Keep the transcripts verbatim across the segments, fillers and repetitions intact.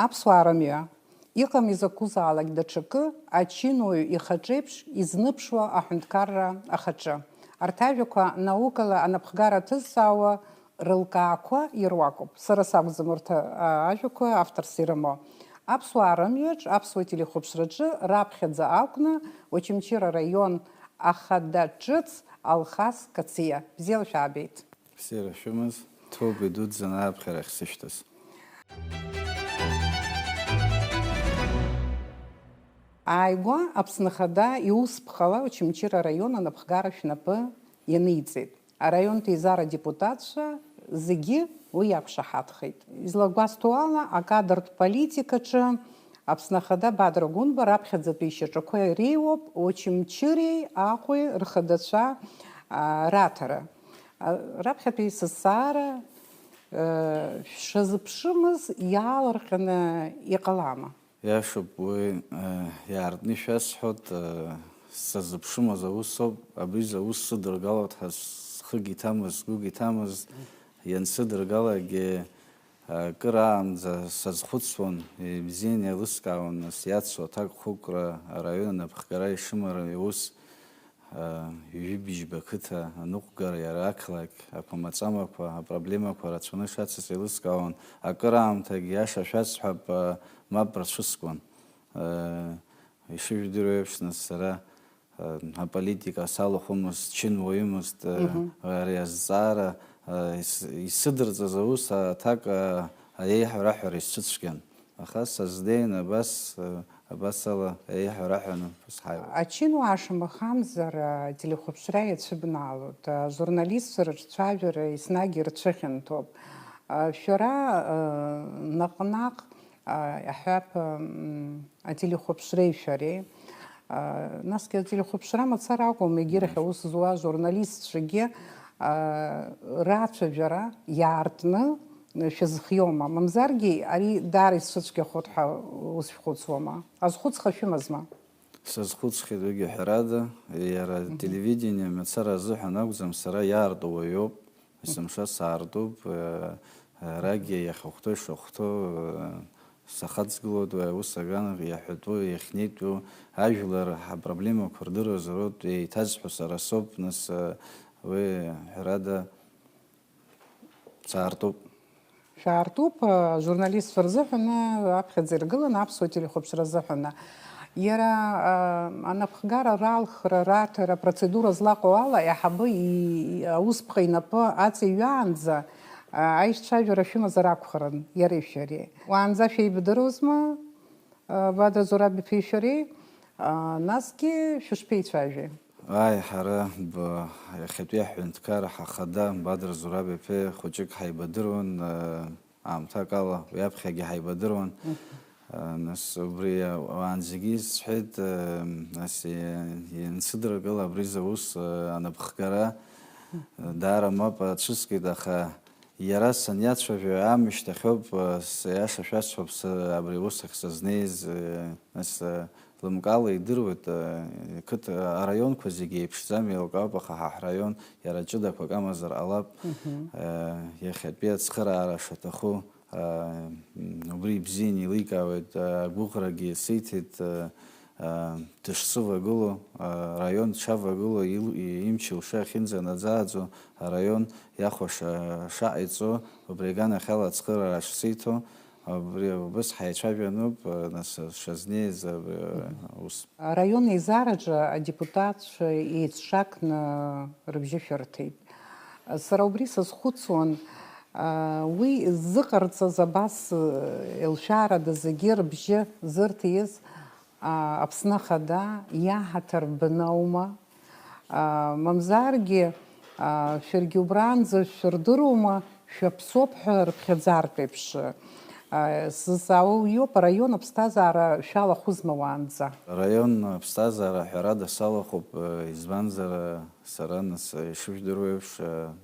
Аԥсуаа рымҩа. Иҟам изакәызаалак даҽакы, ачынуаҩ ихаҿеиԥш изныԥшуа аҳәынҭқарра ахаҿы. Арҭ ажәақәа наукала анапхгара ҭызҵаауа рылкаақәа ируакуп. Сара сакәӡам урҭ, а, ажәақәа авторс ирымоу. Аԥсуаа рымҩаҿ, аԥсуа телехәаԥшраҿы раԥхьаӡа акәны Очамчыра араион ахада ҿыц Алхас Кациа. Бзиала шәаабеит. Бзиара шәымаз, ҭоуба идуӡӡан ааԥхьарахь сышьҭаз. Ааигәа Аԥсны Ахада иусԥҟала Очамчыра араион анапхгара шәнапы ианиҵеит. Араионтә еизара адепутатцәа зегьы уи иақәшаҳаҭхеит. Излагәасҭо ала, акадртә политикаҿы Аԥсны Ахада Бадра Гәынба раԥхьаӡатәи ишьаҿақәа иреиуоуп Очамчыреи Аҟәеи рхадацәа, а, раҭара. А, раԥхьатәи сызҵаара, э, шәшазыԥшымыз иаалырҟьаны иҟалама? Иашоуп, уи, э, иаартны ишәасҳәоит, э, сазыԥшымыз аус ауп, абри заус сыдыргалоит ҳәа схыгь иҭамыз, сгәыгь иҭамыз, иансыдыргалагьы, э, акыр аамҭа сазхәыцуан, ибзианы еилыскаауан, нас иацу аҭакхәыкра араион анапхгара ишымара иус, Ҩажәи бжьба қыҭа аныҟәгара иара ақалақь ақәамаҵамақәа, апроблемақәа рацәаны шацыз еилыскаауан. Акыраамҭагьы, иаша шәасҳәап, мап рцәыскуан. Ишыжәдыруа еиԥш, нас сара аполитика салахәымызт, чын уаҩымызт. Мгм. Ари азҵаара ис-, исыдырҵаз аус аҭак аиеиҳараҳәара исцәыцәгьан. Аха сазнеин абас, абасала еиҳараҳәаны ԥысҳаиуеит. Ачынуаа шамахамзар, ателехәаԥшра иацәыбнаалоит, ажурналистцәа рыҿцәажәара еснагь ирцәыхьанҭоуп. Шәара наҟ-наҟ, иаҳҳәап, ателехәаԥшреи шәареи, насгьы ателехәаԥшра мацара акәым, егьырахь аус зуа ажурналистцәагьы рацәажәара иаартны шәазхиома? Мамзаргьы ари даара исцәыцәгьахоит ҳәа узшәхәыцуама? Азхәыцха шәымазма? Сазхәыцхьеит, уигьы ҳәарада, иара Мгм. телевидение мацара азыҳәан акәӡам, сара иаарту уаҩоуп, есымша саартуп, э, арагьы иахьахәҭоу ишахәҭоу, э, сахаҵгылоит, уи аус аган иаҳәатәу, иахьнеитәу, ажәлар ҳапроблемақәа рдыруазароуп, еиҭазҳәо сара соуп, нас, э, уи ҳәарада, Саартуп. Шәаартуп, ажурналистцәа рзыҳәаны, аԥхьаӡа иргыланы, аԥсуа телехәаԥшра азыҳәаны. Иара, а, анапхгара ралхра, раҭара, апроцедура злаҟоу ала, аиҳабы и-, аусԥҟа инапы аҵыҩаанӡа, а, аишцәажәара шәымазар акәхарын, иареи шәареи. Уаанӡа шәеибадыруазма? Бадра Зураб-иԥеи шәареи, а, насгьы шәышԥеицәажәеи? Ааи, ҳара б-, иахьатәи аҳәынҭқар ҳахада Бадра Зураб-иԥеи хәыҷык ҳаибадыруан, а, аамҭак ала, уи аԥхьагьы ҳаибадыруан. Мгм. А, нас убри уаанӡагьы исҳәеит, а, нас и-, иансыдыркыла абри заус, а, анапхгара, а, даара мап ацәыскит, аха Иара саниацәажәо аамышьҭахьоуп, э, с-, аиаша шәасҳәап, с-, абри аус ахь сызнеиз, э, нас, э, лымкаала идыруеит, э, қыҭа, араионқәа зегьы еиԥшӡам, еилкаауп, аха ҳа ҳраион иара ҷыдақәак амазар ҟалап. Мгм. Э, иахьатәи ацхыраара шаҭаху, э, м, убри ибзианы еиликаауеит, э, агәыӷрагьы сиҭеит, э, дышсывагыло, араион дшавагыло, ил-, имч-илша ахьынӡанаӡааӡо, араион иахәаша шаҟаиҵо, убри аганахьала ацхыраара шсиҭо, абри убас ҳаицәажәаноуп, нас сшазнеиз абри аус. Араион еизараҿы адепутатцәа еицҿакны рыбжьы шәырҭеит. Сара убри сазхәыцуан, уи зыҟарҵаз абас, еилшәаарада зегьы рыбжьы зырҭиз, Аԥсны Ахада иаҳаҭыр бнаума? Мамзаргьы, шәаргьы убранӡа шәырдыруама, шәаԥсоуп ҳәа рыԥхьаӡартә еиԥш? Сзызҵаауа уиоуп, араион аԥсҭазаара шәалахәызма уаанӡа? Араион аԥсҭазаара ҳәарада салахәуп, избанзар, сара нас ишыжәдыруа еиԥш,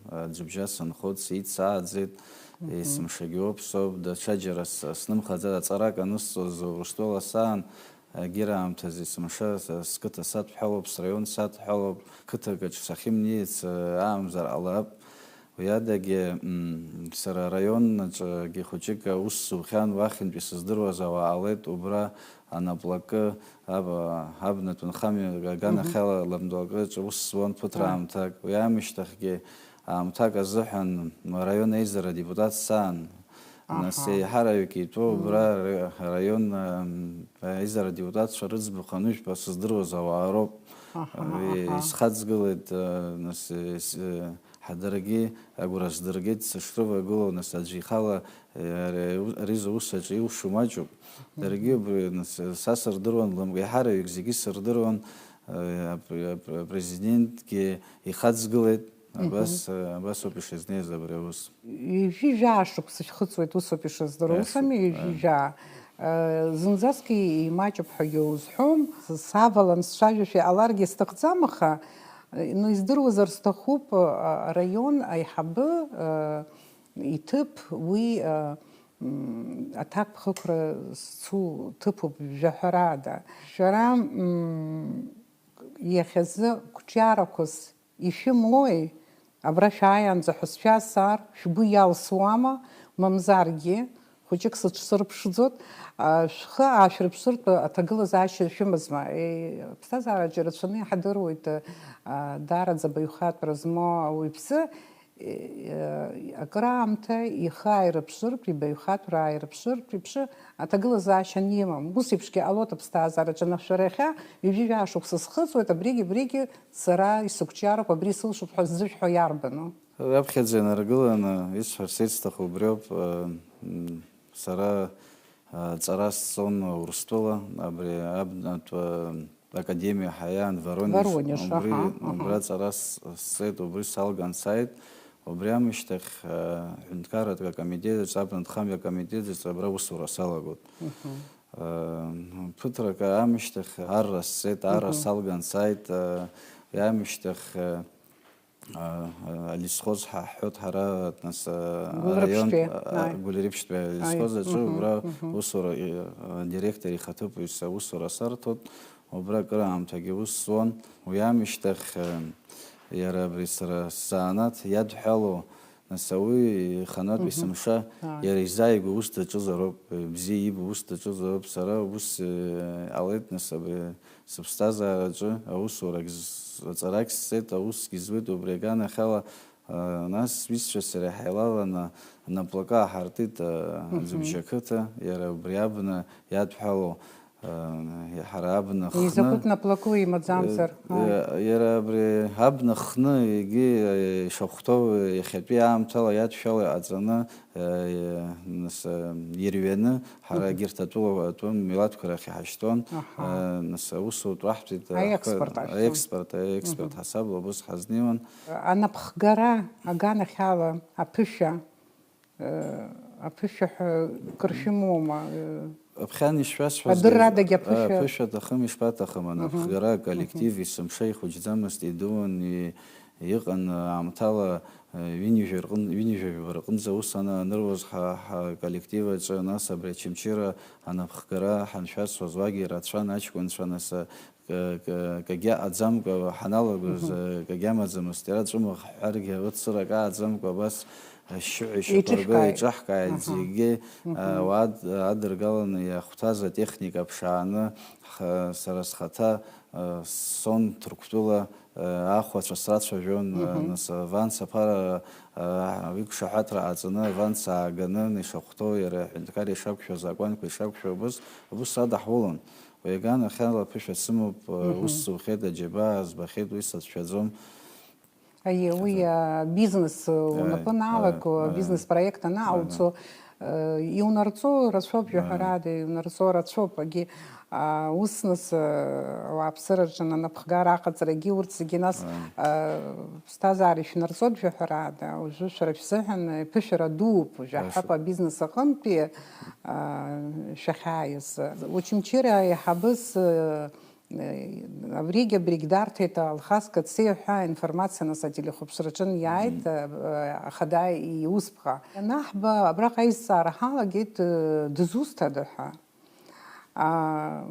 аӡҩыбжьа сынхоит, сеицааӡеит, Мгм. есымшагьы уоуп соуп, даҽаџьара с-, снымхаӡац, аҵарак анысҵоз Урыстәыла саан, Егьырҭ аамҭазы есымша са сқыҭа садҳәалоуп, сраион садҳәалоуп, қыҭакаҿ сахьымнеиц, э, аамзар ҟалап. Иадагьы, м, сара араион аҿгьы хәыҷык аус зухьан, уахьынтәи сыздыруаз ауаа ҟалеит, убра анаплакы, аб-, абнатә нхамҩа аганахьала лымдуакы аҿы ус зуан ԥыҭраамҭак. Уи аамышьҭахьгьы аамҭак азыҳәан араион аизара адепутат саан. Нас еиҳараҩык итәоу убра ара-, араион, ам, аизара адепутатцәа рыӡбахә анышәба сыздыруаз ауаа роуп. Аҳа, Уи аҳа. Исхаҵгылеит, а, нас, ес-, э, ҳа-, даргьы агәра сдыргеит сышрывагылоу, нас аӡәы ихала, э, ари, ари зус аҿы иушу маҷуп. Даргьы убри, нас, са сырдыруан, лымкәа еиҳараҩык зегьы сырдыруан, э, ап-, ап-, апрезидентгьы ихаҵгылеит. Абас, абас ауп ишазнеиз абри аус. Ҩажәи жәаа шықәса шәхыҵуеит, ус ауп ишыздыруа, ус ами, ҩажәи жәаа. Э, зынӡаск имаҷуп ҳәагьы узҳәом, савалан сцәажәошәа иҟаларгьы сҭахӡам, аха, э, ну, издыруазар сҭахуп, э, араион аиҳабы, э, иҭыԥ уи, э, м, аҭакԥхықәра зцу ҭыԥуп жәаҳәарада. Шәара, м, иахьазы қәҿиарақәас ишәымои? Абра шәааиаанӡа ҳәа сшәазҵаар, шәгәы иалсуама? Мамзаргьы, хәыҷык сыҽсырԥшӡоит, а, шәхы аашәрыԥшыртә аҭагылазаашьа шәымазма? Е, аԥсҭазаараҿы ирацәаны иаҳдыруеит, а, даараӡа абаҩхатәра змоу ауаҩԥсы, е, акыраамҭа ихы ааирыԥшыртә, ибаҩхатәра ааирыԥшыртә, иԥшы аҭагылазаашьа анимам. Ус еиԥшгьы ҟалоит аԥсҭазаараҿы, нас шәара иахьа ҩажәи жәаа шықәса схыҵуеит, абригь, абригь сара исықәҿиароуп, абри сылшоуп ҳәа ззышәҳәо иарбану? Раԥхьаӡа инаргыланы исҳәарц исҭаху убриоуп, э, м, сара, э, ҵара сҵон Урыстәыла, абри абнатә, э, академиа ҳаиаан Воронеж, Воронеж, убри, аҳа, аҳа. Убра ҵара с-, сҵеит, убри салган сааит, убри амышьҭахь, э, ҳәынҭқарратә акомитет аҿы, абнатә хамҩа акомитет аҿы абра усура салагоит. Мгм. Э, ԥыҭрак аамышьҭахь арра сҵеит, арра Мгм. салган сааит, э, уи амышьҭахь, э, а, а, алесхоз ҳа ҳҳәот ҳара, нас, а, Гәылрыԥшьтәи, араион, а, а, ааи. Гәылрыԥшьтәи алесхоз Ааи, аҿы мгм, убра мгм. Усура, и, а, директор ихаҭыԥуаҩс аусура сарҭот, убра акыраамҭагьы ус зуан. Уи аамышьҭахь, а, иара абри сара сзанааҭ иадҳәалоу, нас ауаҩы иханатә Мгм. есымша Ааи. Иара изааигәоу ус даҿызароуп, бзиа ибо ус даҿызароуп, сара ус, э, ҟалеит, нас абри Сыԥсҭазаараҿы аусурагь з-, аҵарагь сҵеит, аусгьы зуеит, убри аганахьала, а, нас сҩызцәа сареи ҳаилаланы анаплака ааҳартит, а, Мгм. Аӡымшьақыҭа, иара убри абна иадҳәалоу, а, ҳара абна хны. Изакәытә наплаку имаӡамзар? Э, Ааи. Э, иара абри абна хны, егьи, э, ишахәҭоу иахьатәи аамҭала иадшәало иҟаҵаны, Э, нас, э, ирҩаны, ҳара Мгм. егьырҭ атәыла, атәым милаҭқәа рахь иҳашьҭуан. Аҳа. Э, нас аусутә раҳҭеит, э, Аекспорт ҳкы-, ашәҭуан. Аекспорт, аекспорт Мгм. Ҳасабла убыс ҳазнеиуан. Анапхгара аганахьала аԥышәа, э, аԥышәа ҳәа кыр шәымоума? Э, Аԥхьан ишшәасҳәаз, Адыррадагь э, аԥышәа. Аԥышәа аҭахым, ишԥаҭахым, Мгм. Анапхгара, аколлектив Мгм. есымша ихәыҷӡамызт, идуан, и-, Иҟан аамҭала, э, ҩынҩажәа рҟын-, ҩынҩажәа жәаба рҟынӡа аус ана-, аныруаз ҳа, ҳа коллектив аҿы, нас абри Очамчыра анапхгара ҳаншәасуаз уагьы ирацәан аҷкәынцәа, нас, э, к-, к-, кагьы аӡамкәа ҳаналагоз, Мгм. э, кагьы амаӡамызт, иара ҵәымӷ ҳҳәаргьы, уцырак ааӡамкәа абас ашьшьыҳәа ишьапы рго Еиҿышәкааит. Еиҿаҳкааит Аҳа. Зегьы, Мгм. э, уа ад-, адыргаланы иахәҭаз атехника ԥшааны, х-, сара схаҭа, э, сцон Ҭырқәтәыла, Ахәацәа срацәажәон, Мгм. Нас Ванс аԥара, а, иқәшаҳаҭра ҟаҵаны, Ванс ааганы, ишахәҭоу, иара аҳәынҭқар ишақәшәо, азакәанқәа ишақәшәо, убыс, убыс адаҳулон. Уи аганахьала аԥышәа сымоуп, а, Мгм. Ус сухеит, аџьабаа збахьеит, уи сацәшәаӡом. Аиеи, уи, Аӡа. А, бизнес, а, Ааи, унапы ааи, анаалак, а, ааи. Бизнес проект Ааи, анааоуцо, ааи. Э, иунарҵо рацәоуп, Ааи. Жәаҳәарада, иунарҵо рацәоуп, агьи, а, ус, нас, э, ауааԥсыраҿы анапхгара аҟаҵарагьы, урҭ зегьы, нас, Ааи. Э, ԥсҭазаара ишәнарҵоит, Жәаҳәарада, уажәы шәара шәзыҳәан, э, ԥышәара дууп, Жәаҳәа. Ашәа. Абизнес аҟынтәи, а, шәахьааиз. Очамчыра аиҳабыс, э, Абригь, абригь дарҭеит, Алхас Кациа ҳәа аинформациа нас ателехәаԥшраҿы иааит, Мгм. э, ахада иусԥҟа. Ианаҳба, абраҟа аизҵаара ҳалагеит, э, дызусҭада ҳәа. А,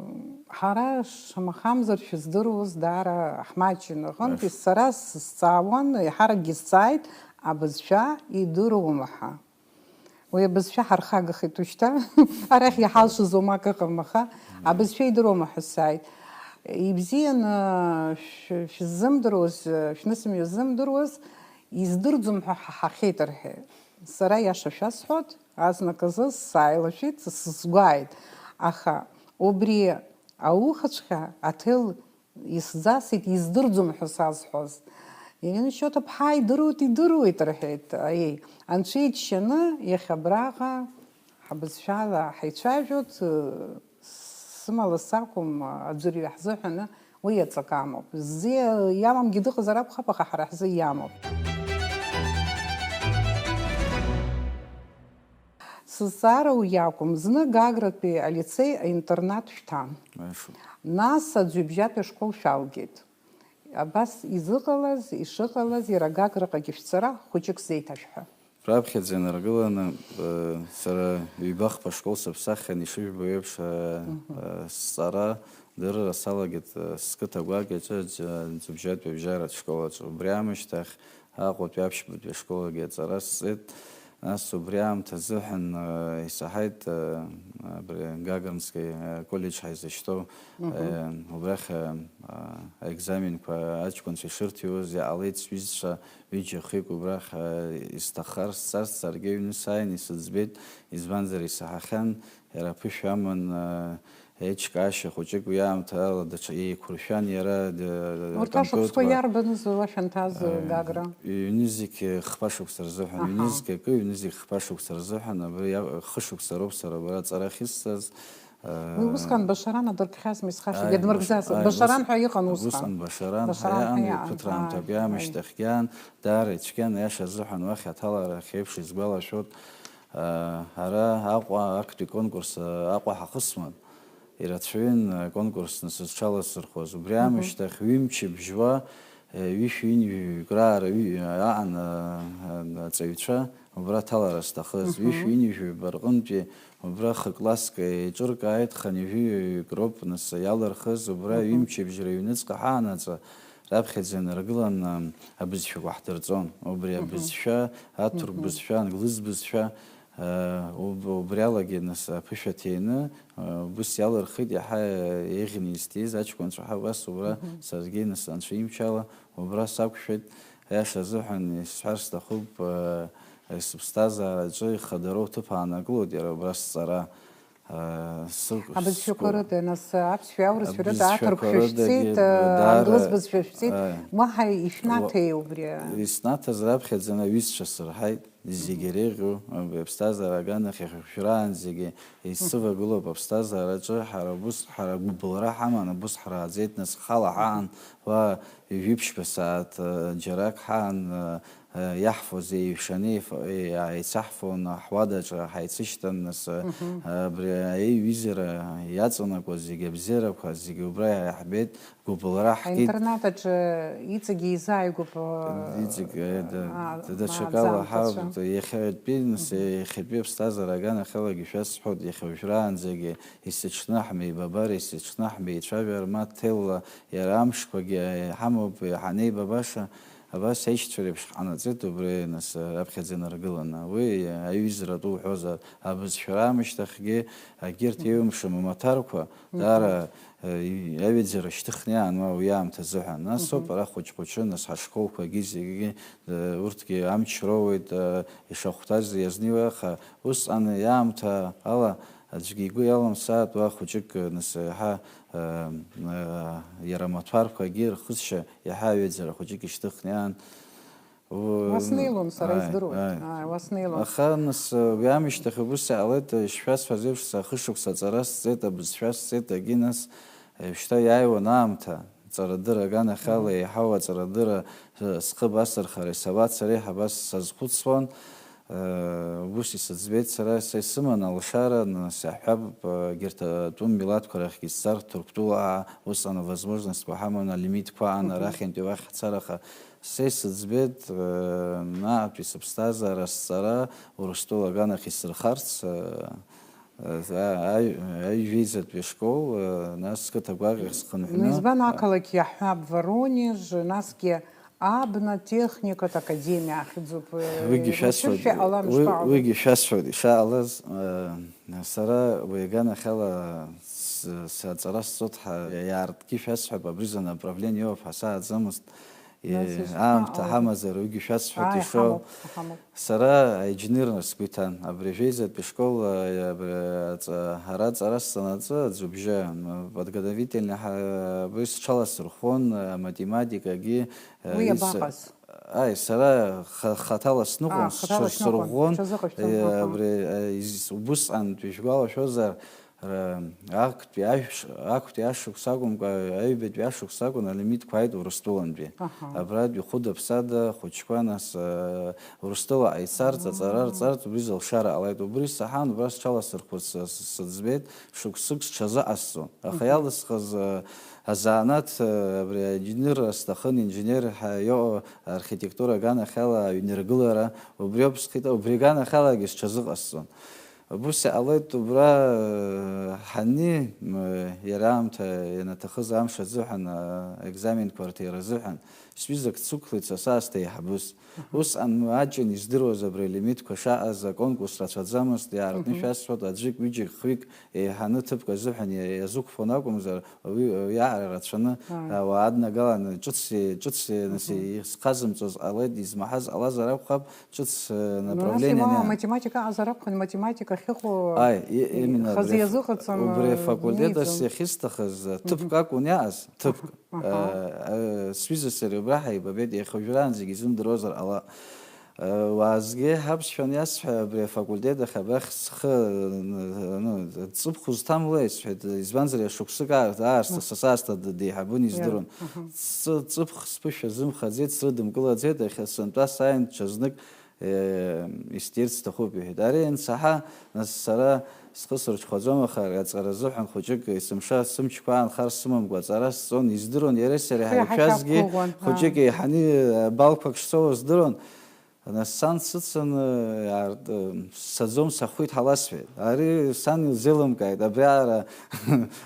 ҳара шамахамзар шәыздыруаз даара ҳмаҷын. Аҟынтәи Еш. Сара сызҵаауан, еиҳаракгьы сҵааит, Абызшәа идыруама ҳәа. Уи абызшәа ҳархагахеит ушьҭа. Арахь иҳалшаз уамак ыҟам, аха абызшәа идыруама ҳәа сааит. Ибзианы шә-, шәззымдыруаз, шәнысымҩа ззымдыруаз, издырӡом ҳәа ҳаҳахьеит рҳәеит. Сара иаша шәасҳәоит, азныказы сааилашәеит, сызгәааит. Аха убри аухаҵәҟьа аҭел исзасит, издырӡом ҳәа сазҳәоз. Ирина Шьоҭа-ԥҳа идыруеит, идыруеит, рҳәеит. Аиеи, анцәа иџьшьаны, иахьа абраҟа ҳабызшәала ҳаицәажәоит, сымала сакәым, аӡәырҩы ҳзыҳәаны уи аҵакы амоуп. Ззы иамамгьы дыҟазар акәхап, аха ҳара ҳзы иамоуп. Сызҵаара уи акәым, зны Гагратәи алицеи аинтернат шәҭан. Аиашоуп. Нас аӡҩыбжьатәи ашкол шәалгеит. Абас изыҟалаз, ишыҟалаз, иара Гаграҟагьы шәцара, хәыҷык сзеиҭашәҳәа. Раԥхьаӡа инаргыланы, э, сара ҩба-хԥа школ сыԥсаххьан, ишыжәбо еиԥш, э, Мгм. э, сҵара, дырра салагеит, э, сқыҭа гәакьаҿы аӡ-, аӡҩыбжьатәи абжьаратә школ аҿы. Убри аамышьҭахь Аҟәатәи аԥшьбатәи ашколагьы аҵара сҵеит. Нас убри аамҭазыҳәан, э, исаҳаит, э, абри Гагарнски, э, коллеџь ҳаизышьҭоу, Мгм. э, убрахь, э, э, аекзаменқәа аҷкәынцәа ишырҭиуаз, иҟалеит сҩызцәа ҩыџьа-хҩык убрахь, э, исҭаххар сцарц, саргьы аҩны сааин исыӡбеит, избанзар исаҳахьан, иара аԥышәа аман, э, Еиҿкаашьа хәыҷык уи аамҭала даҽа еиқәыршәан иара, д-, Урҭ ашықәсқәа компьютер-, иарбаныз уа шәанҭаз, э, Гагра? Ҩ-, ҩнызқь хԥа шықәса рзыҳәан, Аҳа. Ҩнызқь акы, ҩнызқь хԥа шықәса рзыҳәан, абри иа-, хышықәса роуп сара абра аҵара ахьысҵаз. Уи Э, усҟан Башаран адыркхьазма, исхашҭит, Ааи, иадмыргӡац. Баш-, ааи, Башаран ус-, ҳәа иҟан усҟан. Усҟан Башаран ҳәа Башаран иҟан, ҳәа иҟан, ԥыҭраамҭак ааи, ааи. Аамышьҭахь иан, даара ицәгьан, аиаша азыҳәан уахь аҭалара ахьеиԥш исгәалашәоит. Ара Аҟәа актәи конкурс Аҟәа ҳахысуан, ирацәаҩын аконкурс нас зҽаласырхәуаз. Убри Мгм. Аамышьҭахь ҩымчыбжьа уа, ҩышәи ҩынҩажәаҩык раара ҩ-, аан, а, а, аҵаҩцәа убра аҭалара зҭахыз. Мгм. Ҩышәи ҩынҩажәаҩык рҟынтәи убра хы-класск еиҿыркааит, хынҩажәаҩык роуп нас иалырхыз. Убра Мгм. Ҩымчыбжьа рыҩныҵҟа ҳаанаҵы, раԥхьаӡа инаргыланы абызшәақәа ҳдырҵон. Убри Мгм. Абызшәа, аҭырқә Мгм. Бызшәа, англыз бызшәа, э, уб-, убри алагьы нас аԥышәа ҭины, э, убыс иалырхит иаҳа еиӷьны изҭиз аҷкәынцәа ҳәа убас убра Мгм. Саргьы нас анцәа имчала убра сақәшәеит. Аиаша азыҳәан исҳәар сҭахуп, э, сыԥсҭазаараҿы ихадароу ҭыԥ аанакылоит иара убра сҵара. Абызшәақәа рыда, нас, аԥсшәа, аурысшәа рыда, аҭырқәшәа шәҵеит, даара, англыз бызшәа шәҵеит, уаҳа ишәнаҭеи убри? Иснаҭаз раԥхьаӡаны аҩызцәа сырҳаит, зегьы иреиӷьу, аԥсҭазаара аганахь иахьышәраан зегьы исывагылоуп аԥсҭазаараҿы, ҳара убыс, ҳара гәыбылра ҳаман, абус ҳрааӡеит, нас, хала ҳаан, уа ҩажәи ԥшьба сааҭ, џьарак ҳаан, Иаҳфоз еиҩшаны еицаҳфон, ҳуадаҿы ҳаицышьҭан, нас, абри аиҩызара иаҵанакуаз зегьы абзиарақәа зегьы убра иаҳбеит, гәыбылра ҳкит. Аинтернат аҿы иҵегь еизааигәоуп, Иҵегь, э, да, а, даҽакала ҳа, аӡамцацәа. Иахьатәи, нас, иахьатәи аԥсҭазаара аганахьалагьы шәасҳәоит, иахьа уажәраанӡагьы исыҽны ҳмеибабар, исыҽны ҳмеицәажәар, ма ҭелла иара амшқәагьы иҳамоуп, ҳанеибабаша, Абас аишьцәа реиԥш ҳҟанаҵеит убри, нас, раԥхьаӡа инаргыланы. Уи аиҩызаратәы уҳәозар, абызшәа раамышьҭахьгьы, егьырҭ еиуеиԥшым амаҭәарқәа, даара, э, аҩаӡара шьҭыхны иаануа уи аамҭа азыҳәан. Нас ауп ара хәыҷ-хәыҷы, нас ҳашколқәагьы зегьы, э, урҭгьы амч роуеит, э, ишахәҭаз иазнеиуа, аха усҟан иаамҭа ала Аӡәгьы игәы иалымсааит уа хәыҷык, нас, еиҳа, э, э, иара амаҭәарқәагьы рхычча иаҳа аҩаӡара хәыҷык ишьҭыхны иаан. У-, Уаснеилон, сара ааи, издыруеит. Ааи. Ааи, уаснеилон. Аха, нас, уи аамышьҭахь убыс иҟалеит, ишшәасҳәаз еиԥш, сахышықәса аҵара сҵеит, абызшәа сҵеит, егьи, нас, уажәшьҭа иааиуан аамҭа. Ҵарадырра аганахьала еиҳау аҵарадырра, э, схы басырхар, исауаҭ сара еиҳа абас сазхәыцуан, э, ус исыӡбеит сара, са исыман алшара, нас иаҳҳәап, э, егьырҭ атәым милаҭқәа рахьгьы сцар, Ҭырқәтәылаа усҟан авозможностьқәа ҳаман, алимитқәа аан, арахьынтәи уахь ҳцар, аха са исыӡбеит, э, наҟтәи сыԥсҭазаара сҵара Урыстәыла аганахь исырхарц, э, Аҩ-, аҩ-, аҩ-, жәеизатәи ашкол, нас қыҭа гәаҟьахь схынҳәны. Ну, избан ақалақь иаҳҳәап, Воронеж, насгьы Абна техникатә академиа ахьӡуп. Уигьы шәасҳәоит, уигьы шәасҳәоит ишаалаз, сара уи аганахьала саҵара сҵоит ҳәа иаартгьы шәасҳәап, абри за направление иоуп ҳәа сааӡамызт. Аамҭа ҳамазар, уигьы шәасҳәоит ишоу. Сара аинженерра сгәы иҭан. Абри ажәеизатәи ашкол, ара аҵара сҵанаҵы, аӡәыбжьа, подготовительный, абри сҽаласырхәон, аматематикагьы. Уи абаҟаз? Ааи, сара хаҭала сныҟәон, сҽырсырӷәӷәон. Абри убысҟантәи шәгәалашәозар, актәи ашә-, актәи ашықәс акәымкәа, аҩбатәи ашықәс акәын алимитқәа ааит Урыстәылантәи. Абратәи хәыда-ԥсада ахәыҷқәа, нас, Урыстәыла ааицарц, аҵара рҵарц, убри залшара ҟалеит. Убри саҳан, убра сҽаласырхәырц сыӡбеит, шықәсык сҽазыҟасҵон. Аха иалысхыз азанааҭ, абри аинженерра сҭахын, инженер ҳәа иҟоу архитектура аганахьала аҩныргылара, убриоуп схит, убри аганахьалагьы сҽазыҟасҵон. Ус иҟалеит убра, ҳани, иара аамҭа ианаҭахыз амш азыҳәан, аекзаменқәа рҭира азыҳәан, сҩызак дсықәлеит са саасҭа еиҳабыс. Усҟан аҷын издыруаз абри алимитқәа шаҟаз, аконкурс рацәаӡамызт, иаартны шәасҳәоит, аӡәык, ҩыџьак, хҩык еиҳаны ҭыԥк азыҳәан иа-, иазықәԥон акәымзар, уи, уи аҟара рацәаны, ауаа аднагаланы, ҿыц, ҿыц, нас, изхазымҵоз ҟалеит, измаҳаз ҟалазар акәхап, ҿыц, э, Ну, нас направление имоу ани-, аматематика аҟазар акәхарын, математика ахьыҟоу Ааи, и-, именно хазы абри аф-, иазыҟаҵан, убри э, афакультет ас ианиҵон. Иахьысҭахыз, э, ҭыԥк акәын иааз, ҭыԥк. Аҳа. Э, э, сҩыза сареи убра ҳаибабеит, иахьа уажәраанӡагьы изымдыруазар ҟала. Э, уаазгьы ҳаԥсшәа аниасҳәа, абри афакультет ахь абрахь схы, э, ну, ҵыԥх узҭамлеи, сҳәеит, избанзар, иашықәсык аар-, аасҭа, са саасҭа д-, деиҳабын, издыруан. Аҳа. Ҵы-, ҵыԥх сԥышәа зымхаӡеит, срыдымкылаӡеит, иахьа сынтәа сааин, ҽазнык, э, исҭирц сҭахуп, иҳәеит. Ари иансаҳа, нас, сара схы сырҽхәаӡом, аха ари аҵара азыҳәан хәыҷык есымша сымчқәа аанхар сымамкәа аҵара сҵон, издыруан, иареи сареи ҳаицәазгьы хәыҷык еиҳаны, э, балқәак шсоуа здыруан. Нас сан дсыцын, э, иаартны, э, сцаӡом, сахәит ҳәа ласҳәеит. Ари сан илзеилымкааит, абриаҟара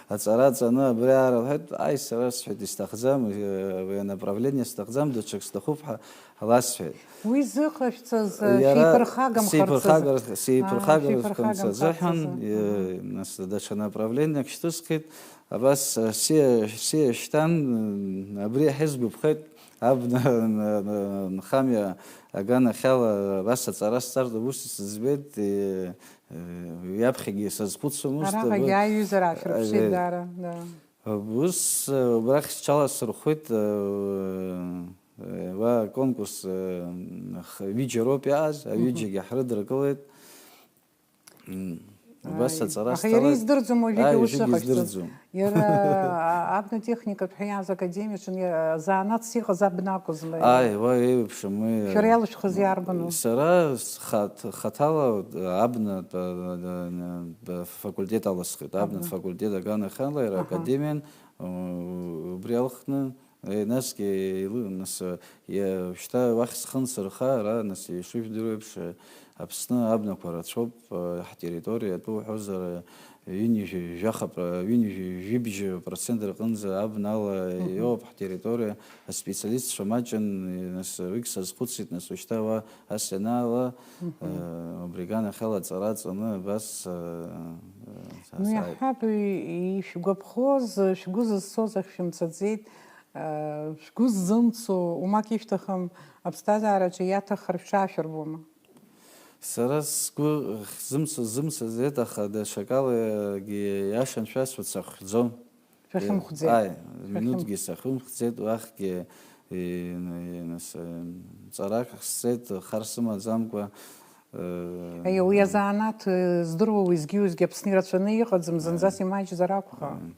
аҵара ҵаны, абриаҟара лҳәеит, аи, сара сҳәеит, исҭахӡам, э, уи анаправление сҭахӡам, даҽак сҭахуп ҳәа ласҳәеит. Уи зыҟашәҵаз, э, Иара шәеиԥырхагамхарц азы. Сеиԥырхагар-, Аа, сеиԥырхагамхарц шәеиԥырхагамхарц азыҳәан, азы. Э, нас даҽа направлениак шьҭысхит, абас, э, сиа-, сиашьҭан, э, абри иахьа сгәаԥхеит, абна, н-, н-, нхамҩа аганахьала абас аҵара сҵартә аус сыӡбеит, э, э, уи аԥхьагьы сазхәыцуамызт, Араҟагьы абы-, аиҩызара аашәырԥшит, э, даара, да. Ус, э, убрахь сҽаласырхәит, э, э, уа аконкурс, э, х-, ҩыџьа роуп иааз, Мгм. аҩыџьагьы ҳрыдыркылеит. М, убас Аи. аҵара Аха сҭалеит. Иара издырӡом уажәыгьы Аи, ус уажәыгьы ыҟашәҵо. Издырӡом. Иара, а, абна техникатә ҳәа иааз академиаҿы иа-, занааҭс иҟаз абна акәызма? Аи, уа еиуеиԥшым уи. Шәара иалышәхыз иарбану? Сара схаҭ-, хаҭала абнатә, а, а, а, факультет алысхит. Абнатә Абна. факультет аганахьала иара Аҳа. академиан, у-, убри алхны, Е, насгьы еилы-, нас, е, шьҭа уахь схы нсырха, ара, нас, ишыжәдыруа еиԥш, е, Аԥсны абнақәа рацәоуп, е, ҳтерриториа атәы уҳәозар, е, ҩынҩажәи жәаха пр-, ҩынҩажәи жәибжь процент рҟынӡа абна ала Мгм. иоуп ҳтерриториа, аспециалистцәа маҷын, е, нас, уигь сазхәыцит, нас, ушьҭа уа ас ианаала, Мгм. э, убри аганахьала аҵара ҵаны абас, э, э, са-, Ну, сааит. Иаҳҳәап, и-, ишәгәаԥхоз, шәгәы зызцоз ахь шәымцаӡеит, э, шәгәы ззымцо, умак ишәҭахым, аԥсҭазаараҿы иаҭаххар шәҽаашәырбома? Сара сгәы хзымцо зымцаӡеит, аха даҽакалагьы иашан шәасҳәоит, сахәӡом. Шәахьымхәӡеит. Ааи, Шәахьым- минуҭкгьы сахьымхәӡеит, уахьгьы, и-, и-, нас, э, ҵарак сцеит, хар сымаӡамкәа, э, Аиеи, уи азанааҭ, э, здыруа уеизгьы-уеизгьы Аԥсны ирацәаны иҟаӡам, зынӡас Ааи. имаҷзар акәхап. Ааи.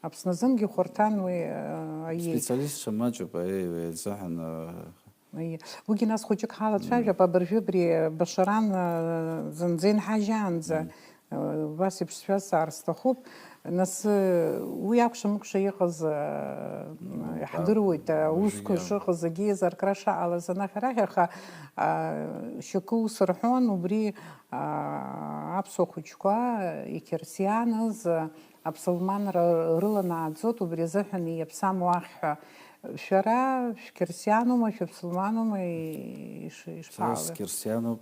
Аԥсны азынгьы хәарҭан уи, э, аиеи. Специалистцәа маҷуп, аиеи, уи азыҳәан, э, Аиеи. Уигьы нас хәыҷык ҳалацәажәап, абыржәы абри Башаран, э, зынӡа инҳажьаанӡа, Мм. э, убас еиԥш сшәазҵаар сҭахуп. Нас, э, уи акәша-мыкәша иҟаз, э, Мм, иаҳдыруеит, да, аусқәа уажәгьы шыҟаз, агьиз аркра шаҟалаз анахь-арахь, аха, а, шьоукы ус рҳәон, убри, а, аԥсуа хәыҷқәа иқьырсианыз, а, аԥсылманра рыланааӡоит, убри азыҳәан иаԥсам уахь ҳәа. Шәара шәқьырсианума, шәыԥсылманума, иш-, Сара ишԥаҟалеи? Сқьырсиануп,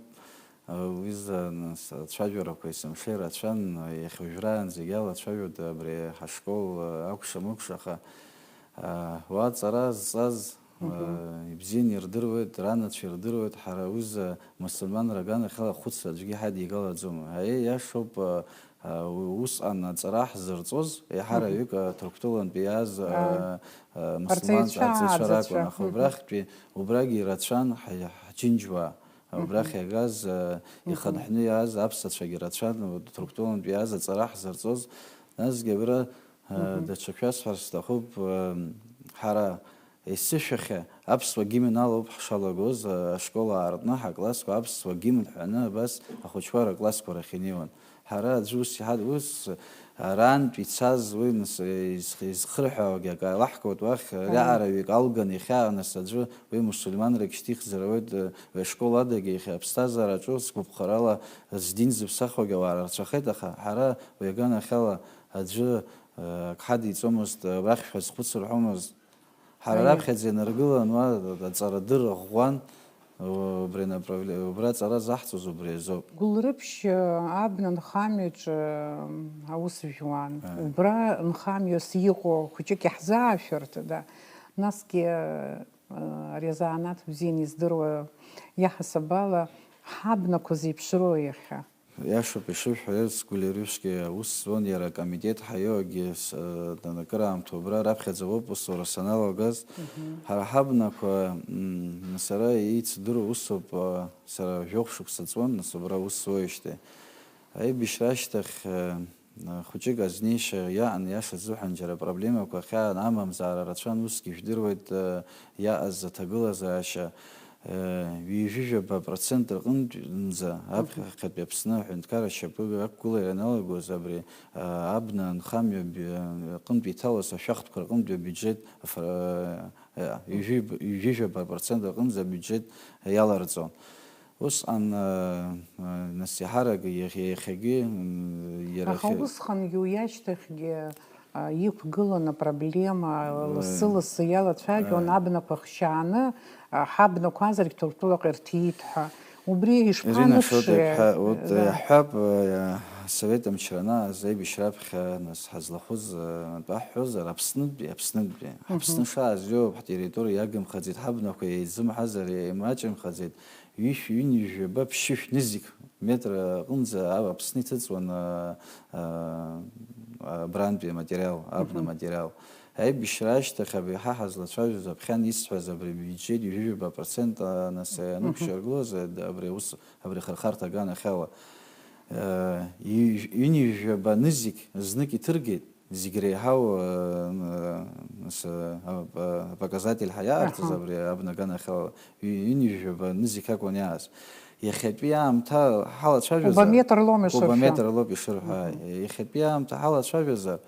уи азы, нас, ацәажәарақәа есымша ирацәан, иахьа уажәраанӡагьы алацәажәоит абри ҳашкол акәша-мыкәша, аха уа аҵара зҵаз, Мгм. Ибзианы ирдыруеит, ранацәа ирдыруеит, ҳара уи мусульманра аганахьала ахәыцра аӡәгьы ҳадигалаӡом. Аиеи, иашоуп, усҟан аҵара ҳзырҵоз, еиҳараҩык, Ҭырқәтәылантәи иааз, Ааи. Мусульман Арҵаҩцәа, ҵаҩцәа ракәын, аӡаҩцәа. Аха Мгм. Убрахьтәи, убрагьы ирацәан ҳа-, ҳџьынџьуаа. Мгм. Убрахь иагаз, Мгм. Ихынҳәны иааз аԥсацәагьы рацәан, Ҭырқәтәылантә иааз аҵара ҳзырҵоз, насгьы абра, Мгм. Даҽак шәасҳәар сҭахуп, ҳара есышәахьа аԥсуа гимн алоуп ҳшалагоз, ашкол аартны ҳаклассқәа аԥсуа гимн ҳҳәаны абас ахәыҷқәа рыклассқәа рахь инеиуан. Ҳара аӡәы ус иҳад-, ус арантә ицаз уи нас изх-, изхырҳәаауагьы акы ааилаҳкаауеит уахь, Аиеи. Ариаараҩык алган иахьа нас аӡәы уи мусульманрак шьҭихзар ауеит, уи ашкол адагьы иахьа аԥсҭазаараҿы сгәаԥхарала здин зыԥсахуагьы ауаа рацәахеит, аха ҳара уи аганахьала аӡәы, ак ҳадиҵомызт, абрахь шәазхәыцыр ҳәомызт. Ҳара Аиеи. Раԥхьаӡа ианыргылан, уа аҵарадырра ӷәӷәан, убри направле-, убра аҵара заҳҵоз убри азоуп. Гәылрыԥшь абна нхамҩаҿы аус жәуан. Аиеи. Убра нхамҩас иҟоу хәыҷык иаҳзаашәырҭада? Насгьы, ари азанааҭ бзианы издыруа иаҳасаб ала ҳабнақәа зеиԥшроу иахьа? Иашоуп ишыбҳәаз, Гәлеришьгьы аус зуан, иара акомитет ҳаиуагьы с-, акыраамҭа убра раԥхьаӡа ауп усура саналагаз. Мгм. Ҳара ҳабнақәа, м, сара еицдыруа усуп, а, сара жәохә шықәса ҵуан, нас убра аус зуеижьҭеи. Аибашьра ашьҭахь, а, хәыҷык азнеишьа иаан, иаша азыҳәан џьара проблемақәа хьаан амамзаара рацәан, усгьы ижәдыруеит, а, иааз аҭагылазаашьа. Ҩажәижәаба процент рҟынӡа аԥхьатәи Аԥсны аҳәынҭқарра ашьапы ақәгылара ианалагоз абри, а, абна анхамҩа би-, аҟынтә иҭалаз ашәахтәқәа рҟынтәи абиуџьет афра-, а, ҩажәи-, ҩажәижәаба процент рҟынӡа абиуџьет иаларҵон. Усҟан, а, а, нас иаҳарак иахьа-, иахьагьы, м, иара Аха иахьа- усҟангьы уи ашьҭахьгьы а, иқәгылан апроблема, Уи. Лассы-лассы иалацәажәон, Уи. Абнақәа хшьааны, а, ҳабнақәа азаргь Ҭырқәтәылаҟа ирҭиит ҳәа. Убри Ирина ишԥаныршеи? Шодеиԥҳа, вот, Да. Иаҳҳәап, э, асовет амчра анааз, аибашьра аԥхьа нас ҳазлахәыз, э, атәы ҳҳәозар, Аԥснытәи, Аԥснытәи. Мгм. Аԥсны шааз иоуп, ҳтерриториа иагымхаӡеит, ҳабнақәа еизымҳазар, еимаҷымхаӡеит. Ҩышә-, ҩынҩажәаба ԥшьышә нызқь метр аҟынӡа а-, Аԥсны иҭыҵуан, а, а, абрантәи аматериал, абна Мгм. Материал. Аибашьра ашьҭахь абри ҳа ҳазлацәажәоз аԥхьан исҳәаз абри абиуџьет ҩажәижәаба процент, а, нас, а, Мгм. Анықәшьаргылоз, а, д-, абри аус, абри ахырхарҭа аганахьала, а, ҩ-, ҩынҩажәаба нызқь знык иҭыргеит. Зегь реиҳау, э, н-, нас, э, ап-, э, апоказатель ҳәа иаартыз Аҳа. Абри абна аганахьала ҩ-, ҩынҩажәаба нызқь акәын иааз. Иахьатәи аамҭа ҳалацәажәозар, Кубометр лоума ишырҳәо? Кубометр лоуп ишырҳәо, Мгм. Иахьатәи аамҭа ҳалацәажәозар,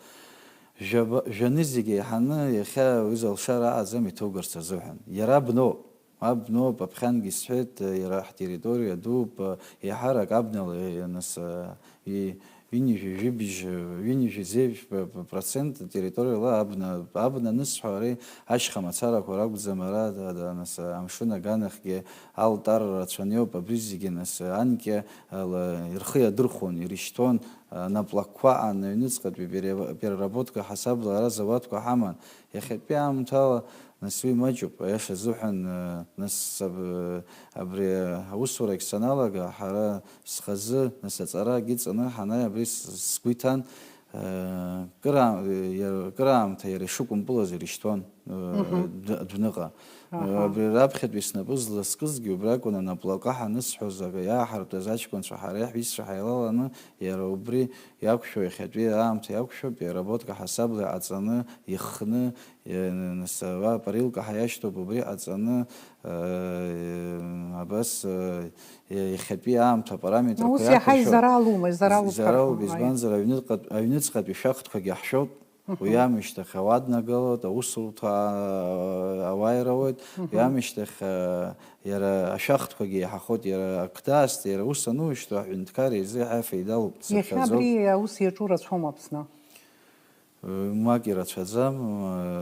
жәаба-, жәанызқь еиҳаны иахьа уи залшара аӡам иҭоугарц азыҳәан. Иара абноуп. Абноуп, аԥхьангьы исҳәеит, иара ҳтерриториа дууп, еиҳарак абнала, нас, и-, ҩынҩажәи жәибжь, ҩынҩажәи зеижә п-, п-, процент территориала абна, абна анысҳәо, ари ашьха мацарақәа ракәӡам, ара, да, да, нас, амшын аганахьгьы алтар рацәаны иоуп, абри зегьы, нас, анкьа ала ирхы иадырхәон, ирышьҭуан, анаплакқәа аан, аҩныҵҟатәи пере-, переработка ҳасабла ара зауадқәа ҳаман. Иахьатәи аамҭала, нас, уи маҷуп, аиаша азыҳәан, э, нас, аб-, абри аусурагь саналага, ҳара схазы, нас, аҵарагьы ҵаны ҳанааи, абри с-, сгәы иҭан, э, кыра-, иара-, кыраамҭа иара ишыкәымпылаз ирышьҭуан, э, Мгм. д-, адәныҟа. Аҳа. Абри раԥхьатәи снапы зласкызгьы убри акәын, анаплака ҳанысҳәоз, ага иааҳартәаз аҷкәынцәа ҳареи ҳҩызцәа ҳаилаланы, иара убри иақәшәо, иахьатәи аамҭа иақәшәо, переработка ҳасабла иҟаҵаны, ихны, Е, нас, ара апарилка ҳәа иашьҭоуп, убри ҟаҵаны, э, абас, э, иахьатәи аамҭа апараметрқәа Ус иаҳа иақәыршәо. Изаралума, изаралуп Из-, изаралуп, ҳарҳәон, аи. Избанзар, аҩныҵҟатә-, аҩныҵҟатәи шәахтәқәагьы ҳшәоит, Мгм. Уи аамышьҭахь ауаа днагалоит, аусурҭа, а, ауаа ирауеит, Мгм. Уи аамышьҭахь, а, иара ашәахтәқәагьы еиҳахоит, иара ақды аасҭа, иара ус анушьҭуа, аҳәынҭқар изы иаҳа феидалуп, Иахьа сыԥхьаӡоуп. Абри аус иаҿу рацәоума Аԥсны? Мак ирацәаӡам,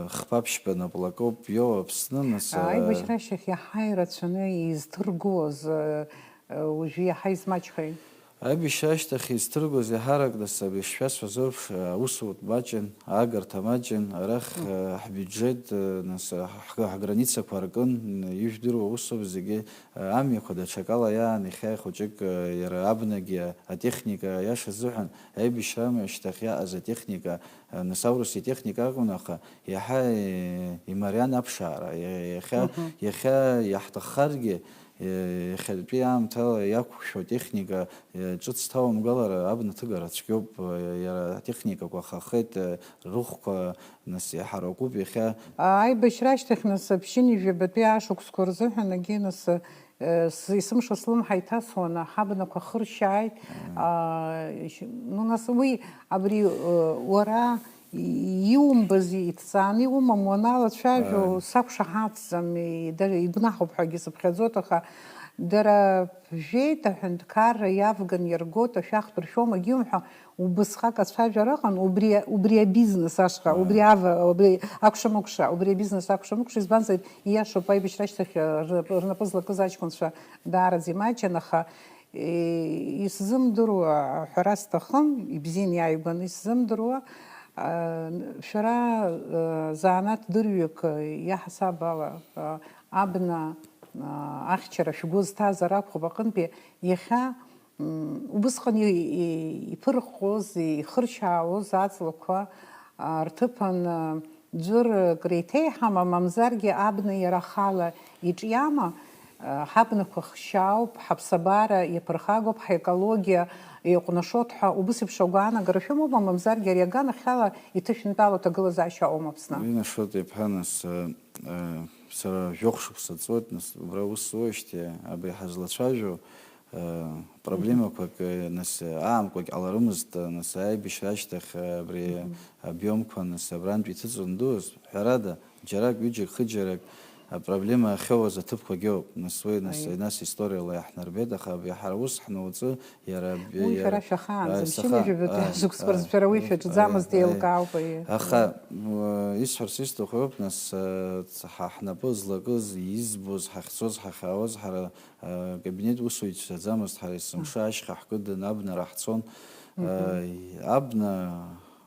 хԥа-ԥшьба наплакоуп иоуа Аԥсны, нас, а, Аибашьра ашьҭахь иаҳа ирацәаны изҭыргылоз, э, э, уажәы иаҳа измаҷхеи? Аибашьра ашьҭахь изҭыргоз иаҳарак, нас, абри шшәасҳәаз еиԥш, аусутә маҷын, агарҭа маҷын, арахь, э, ҳбиуџьет, э, нас, ҳг-, ҳграницақәа аркын, ижәдыруа усуп зегьы, э, амҩақәа даҽакала иаан, иахьа хәыҷык, э, иара абнагьы атехника, аиаша азыҳәан, аибашьра амҩа ашьҭахь иааз атехника, э, нас аурыс итехника акәын, аха иаҳа, э, имариан аԥшаара. Иа-, иахьа, Мгм. иахьа иаҳҭаххаргьы, э, иахьатәи аамҭала иақәшәо техника, э, ҿыц ҭаумгалар, абна ҭыгара цәгьоуп, э, иара атехникақәа хахеит, э, рыхәқәа, нас, иаҳаракуп иахьа. Аибашьра ашьҭахь, нас, ԥшьынҩажәи жәабатәи ашықәсқәа рзыҳәан, егьи, нас, э, с-, есымша слымҳа иҭасуан, ҳабнақәа хыршьааит. Мм. А, ш-, ну, нас, уи, абри, э, уара и-, иумбаз, иҭҵааны иумам, уаналацәажәо, Ааи. сақәшаҳаҭӡам, и-, да-, игәнаҳауп ҳәагьы сыԥхьаӡоит, аха дара жәеит аҳәынҭқарра иавган иаргоит, ашәахтә ршәом, егьи умҳәа, убысҟак ацәажәара ыҟан, убри, убри абизнес ашҟа, Ааи. убри ава-, убри акәша-мыкәша, убри абизнес акәша-мыкәша, избанзар, ииашоуп, аибашьра ашьҭахь, э, рнап-, рнапы злакыз аҷкәынцәа даараӡа имаҷын, аха, э, исзымдыруа, аҳәара сҭахым, ибзианы иааигәаны исзымдыруа, э, шәара, э, занааҭ дырҩегь, э, иаҳасаб ала, э, абна, э, ахьчара шәгәы зҭазар акәхап, аҟынтәи иахьа Мм, убысҟан и-, и-, иԥырҟоз, ихыршьаауаз аҵлақәа, а, рҭыԥан, а, ӡәыр креиҭеиҳама, мамзаргьы абна иара ахала иҿиама, а, ҳабнақәа хшьаауп, ҳаԥсабара иаԥырхагоуп, ҳекологиа еиҟәнашоит ҳәа убыс еиԥш агәаанагара шәымоума, мамзаргьы ари аганахьала иҭышәынтәалоу аҭагылазаашьа аума Аԥсны? Инашоит иԥҳа, нас, э, э, сара жәохә шықәса ҵуеит, нас, убра ус суеижьҭеи, абри ҳазлацәажәо, Э, проблемақәак, э, нас, э, аамкәагь ҟаларымызт, э, нас, аибашьра ашьҭахь, э, абри Мгм. обиомқәа, нас, абрантә иҭыҵуан дуз, ҳәарада, џьарак, ҩыџьак, хыџьарак, апроблема ахьоуаз аҭыԥқәагьы ауп. Нас уи, нас, Аиеи. нас историала иаҳнарбеит, аха абри ҳара ус ҳнауҵы, иара аб-, Уи иара, шәара шәахаанӡам, аи, саха-, ԥшьынҩажәи жәабатәи аи, ашықәсқәа рзы аи, шәара уи аи, шәаҿӡамызт, аи, аи. еилкаауп, аиеи. Аха, Аиеи. уа, исҳәарц исҭаху ауп, нас, э, ц-, ҳа ҳнапы злакыз, избоз, ҳахьцоз, ҳахьаауаз, ҳара Акабинет усуҩцәаӡамызт, ҳара есымша ашьха ҳкыдын, абна раҳцон. Мгм. Э, абна,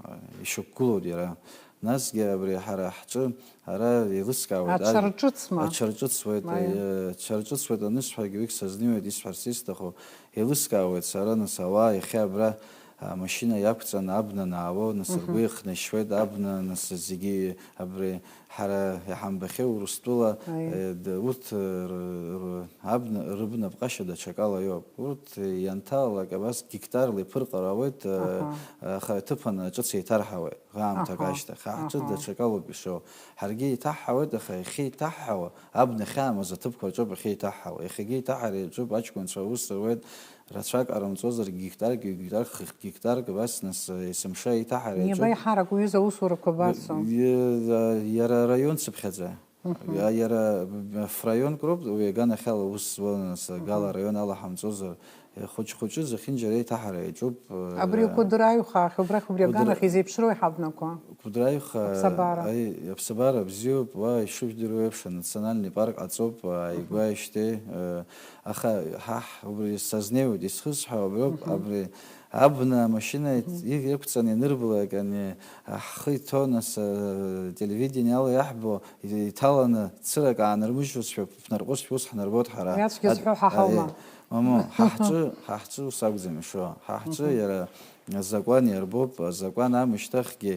э, ишьақәгылоуп иара. Насгьы абри ҳара ҳҿы ара еилыскаауеит, ар-, Аҽарҿыцма? Аҽарҿыцуеит, Аиа. э, аҽарҿыцуеит анысҳәагьы, уигь сазнеиуеит, исҳәарц исҭаху, еилыскаауеит сара, нас, ауаа иахьа абра амашьына иақәҵаны абна анаало, нас, Мгм. ргәы ихнашьуеит абна, нас, зегьы абри ҳара иҳамбахьеи Урыстәыла, Аиа. э, д-, урҭ, э, р-, р-, абна, рыбнапҟьашьа даҽакала иоуп. Урҭ, э, ианҭалалак абас гектарла иԥырҟар ауеит, э, Аҳа. аха аҭыԥан ҿыц еиҭарҳауеит, ҳаамҭак Аҳа. ашьҭахь. Ҳа ҳҿы Аҳа. даҽакалоуп ишоу. Ҳаргьы еиҭаҳҳауеит, аха иахьеиҭаҳҳауа абна ахьаамаз аҭыԥқәа рҿоуп иахьеиҭаҳҳауа. Иахьагьы еиҭаҳара иаҿуп, аҷкәынцәа аус руеит, рацәак ҟарымҵозаргьы, гектарк, ҩ-гектарк, хыхь гектарк, абас, нас, э, есымша еиҭаҳара Иаба иаҿуп. иҳарак уҩыза аусурақәа абацо? Иа-, иа-, иара араион цыԥхьаӡа. Мгм. Иа-, иара, б-, б-, фраионк роуп, уи аганахьала аус зуа, нас, Мгм. Гала араион алаҳамҵозар, э, хәыҷ-хәыҷы зехьынџьара еиҭаҳара иаҿуп, э, Абри Кәыдры аҩхаахь, убрахь убри Кәыдры-, аганахь изеиԥшроу иҳабнақәа? Кәыдры аҩха, Аԥсабара. Аи, аԥсабара бзиоуп, уа ишыжәдыруа еиԥш, анациональный парк ҟаҵоуп, ааигәа Мгм. ишьҭеи, э, аха ҳа ҳ-, убри сазнеиуеит, исхысҳәаауа абри ауп, Мгм. абри абна амашьына Мгм. иқәҵаны ианырбалак, ани, ҳхы иҭоу, нас, э, телевидениала иаҳбо, иҭаланы цырак аанырмыжьуазшәа, ԥнарҟәызшәа ус ҳнарбоит ҳара. Уи ацәгьа Ад-, зҳәо ҳа ҳаума? Аиеи. Мамоу, ҳа ҳҿы, ҳа ҳҿы ус акәӡам ишо. Ҳа ҳҿы Мгм. иара азакәан иарбоуп, азакәан амышьҭахьгьы,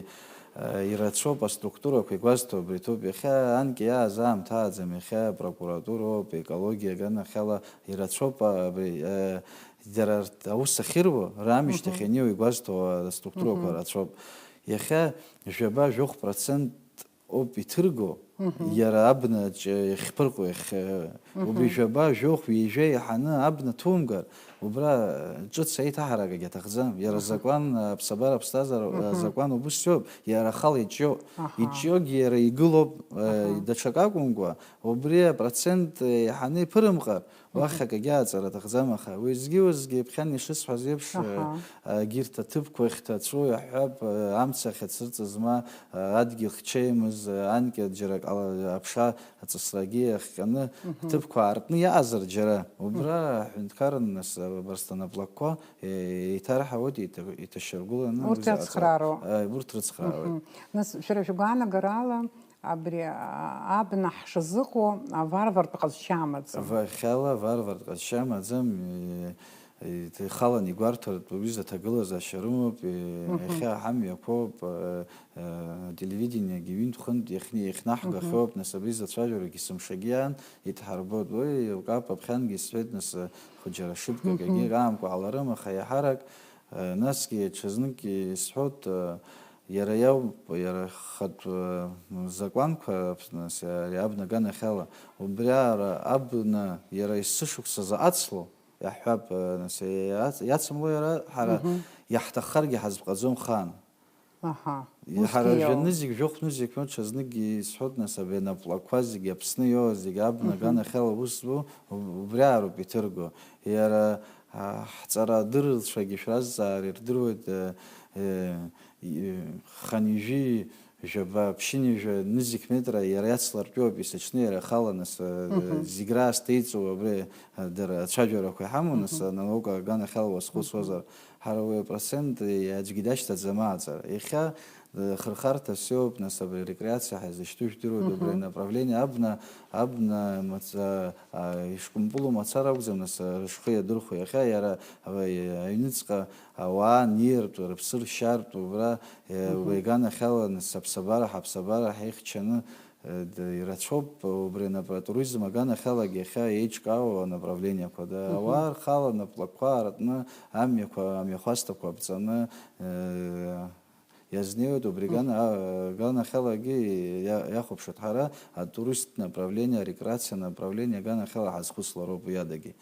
э, ирацәоуп аструктурақәа игәазҭо абри ҭоуп. Иахьа анкьа иааз аамҭааӡам, иахьа апрокуратуроуп, екологиа аганахьала ирацәоуп абри, э, дара рт-, аус ахьыруа, раамышьҭахь Мгм. ианиу игәазҭо аструктурақәа Мгм. рацәоуп. Иахьа жәаба-жәохә процент ауп иҭырго, Мгм. иара абнаҿ иахьԥырҟо, иахь-, Мгм. убри жәаба-жәохә ҩажәа иаҳаны абна ҭумгар, убра ҿыц аиҭаҳаракгьы аҭахӡам. Иара Аҳа. Азакәан, аԥсабара аԥсҭазаара Мгм. азакәан убыс иоуп, иара ахала иҿиоуп. Аҳа. Иҿиогьы иара игылоуп, э, Аҳа. даҽак акәымкәа, убри апроцент еиҳаны иԥырымҟар, Уахь акагьы ааҵара аҭахӡам, аха уеизгьы-уеизгьы ԥхьан ишысҳәаз еиԥш, Аҳа. Егьырҭ аҭыԥқәа ахьҭацәу иаҳҳәап, амца ахьацырҵыз ма, адгьыл хьчеимыз, анкьа џьара акала аԥша аҵысрагьы иахҟьаны, Мгм. Ҭыԥқәа аартны иаҟазар џьара, убра Мгм. Аҳәынҭқарра нас, Абарсҭан аплакқәа, е-, еиҭарҳауеит, еиҭа-, еиҭашьаргәыланы Урҭ уи заҟаҵа-, иацхраароуп. Е, урҭ рыцхраауеит. Мгм. Нас, шәара шәгәаанагарала, абри, а, абна ҳшазыҟоу аварвартә ҟазшьа амаӡам. Ва-, хьала аварвартә ҟазшьа амаӡам, е, е, ихалан игәарҭартә уи заҭагылазаашьа рымоуп, е, Мгм. Иахьа ҳамҩақәоуп, е, Ателевидениагьы ҩынтә-хынтә иахьни-, иахьнаҳгахьоуп, нас абри зацәажәарагьы сымшагьы иаан, идҳарбоит. Уи еилкаап, аԥхьангьы исҳәеит, нас, хәыҷы ара шыбкагьы Мгм. Аамкәа ҟаларым, аха иаҳарак, насгьы ҽазнык исҳәоит, иара иауп, иара хатә закәанқәа, нас, ари абна аганахьала, убри аара абна иара есышықәсазы ацло, иаҳҳәап, нас, иац-, иацымло иара, ҳара Мгм. Иаҳҭаххаргьы ҳазԥҟаӡом хаан. Аҳа. Ҳара Усгьы иоуп. Жәанызқь, жәохә нызқь мҩа ҽазныкгьы исҳәоит, нас, абри анаплакқәа зегьы Аԥсны иоуа, зегьы абна Мгм. Аганахьала аус зуа, уб-, убри аароуп иҭырго. Иара, а, ҳҵарадырҩцәагьы шәразҵаар ирдыруеит, э, э, и-, хынҩажәи жәаба, ԥшьынҩажәа нызқь метра иара иацлартәиуп, есыҽны иара ихала, нас, э, Мгм. Зегь раасҭа иҵоу абри, э, дара ацәажәарақәа иҳамоу, нас, Мгм. Анаука аганахьала уазхәыцуазар, Мгм. Ҳара уи апроцент аӡәгьы дашьҭаӡам ааҵара. Иахьа, э, хырхарҭа сиоуп, нас, абри арекреациа ҳәа изышьҭоу жәдыруеит, убри Мгм. Анаправление абна, абна маца-, а, ишкәымпылу мацара акәӡам, нас, а, рышхы иадырхәо. Иахьа иара, а, аҩныҵҟа ауаа ниартә, рыԥсы ршьартә, убра, э, Мгм. Убри аганахьала, нас, аԥсабара, ҳаԥсабара ҳаихьчаны, Д-, ирацәоуп убри анап-, атуризм аганахьалагьы иахьа еиҿкаау анаправлениақәа. Да, Мгм. Ауаа рхала наплакқәа аартны, амҩақәа, амҩахәасҭақәа аԥҵаны, э, иазнеиуеит убри Мгм. Гана-, а-, аганахьалагьы иа-, иахәаԥшуеит. Ҳара атурист направление, арекреациа направление аганахьала ҳазхәыцлароуп уи адагьы.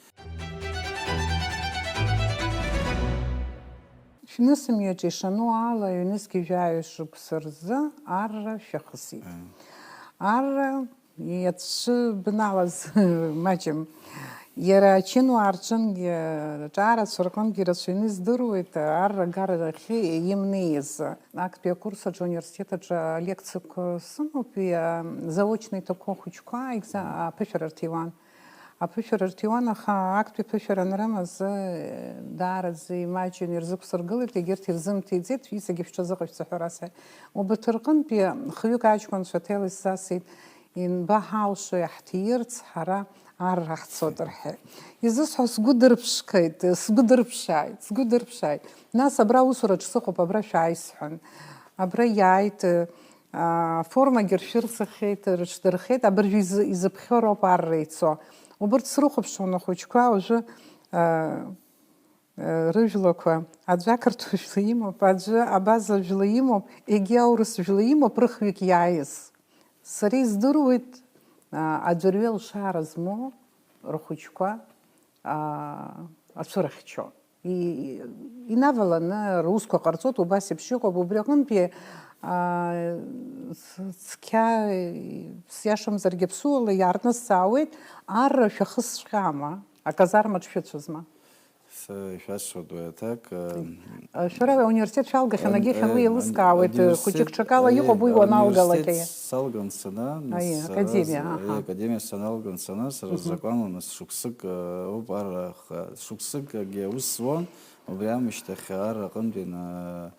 Шәнысымҩаҿ ишану ала, ҩнызқь жәаҩа шықәса рзы арра шәахысит. Ыы. Арра иацәыбналаз маҷым. Иара ачынуаа рҿынгьы, аҿарацәа рҟынгьы ирацәаҩны издыруеит арра агарахьы имнеиз. Актәи акурс аҿы ауниверситет аҿы алекциақәа сымоуп, иа-, заочно иҭақәоу ахәыҷқәа аекза-, аԥышәара рҭиуан. Аԥышәара рҭиуан, аха актәи аԥышәара анрымаз, даараӡа имаҷын ирзықәсыргылеит, егьырҭ ирзымҭеиӡеит, шәисагьы шәҽазыҟашәҵа ҳәа расҳәеит. Убарҭ рҟынтәи хҩык аҷкәынцәа ҭел исасит, инбаҳалшо иаҳҭиирц, ҳара арра ҳцоит рҳәеит. Изысҳәо сгәы дырԥшқеит, сгәы дырԥшааит, сгәы дырԥшааит. Нас абра аусураҿ сыҟоуп, абра шәааи сҳәан. Абра иааит, аформагьы ршәырҵахьеит, рыҽдырхеит, абыржәы изы-, изыԥхьо роуп арра ицо. Убырҭ срыхәаԥшуан ахәыҷқәа уажәы, а, а, рыжәлақәа, аӡәы ақырҭуа жәла имоуп, аӡәы абаза жәла имоуп, егьи аурыс жәла имоуп, рыхҩык иааиз. Сара издыруеит, а, аӡәырҩы алшара змоу рхәыҷқәа, а, ацәырыхьчо. И-, инаваланы русқәа ҟарҵоит, убас еиԥш иҟоуп, убри аҟынтәи, аа, ц-, цқьа, сиашамзаргьы, аԥсуала иаартны сҵаауеит, арра шәахысҵәҟьама, аказармаҿ шәыцәазма? Са ишәасҳәоит уи аҭак, э, шәара ауниверситет шәалгахьан, ан-, агьихьан, уи э, еилыскаауеит, э, университет, хәыҷык ҽакала аиеи, иҟоуп, уи уаналгалак, университет аиа. Салган сана, Аиа, нас, академиа, сара, аха. Аиа, академиа саналган сана, сара Мгм. Сзакәанла, нас, шықәсык, э, ауп ар-, х-, шықәсыкгьы аус зуан, убри аамышьҭахь ар аҟынтәи на-,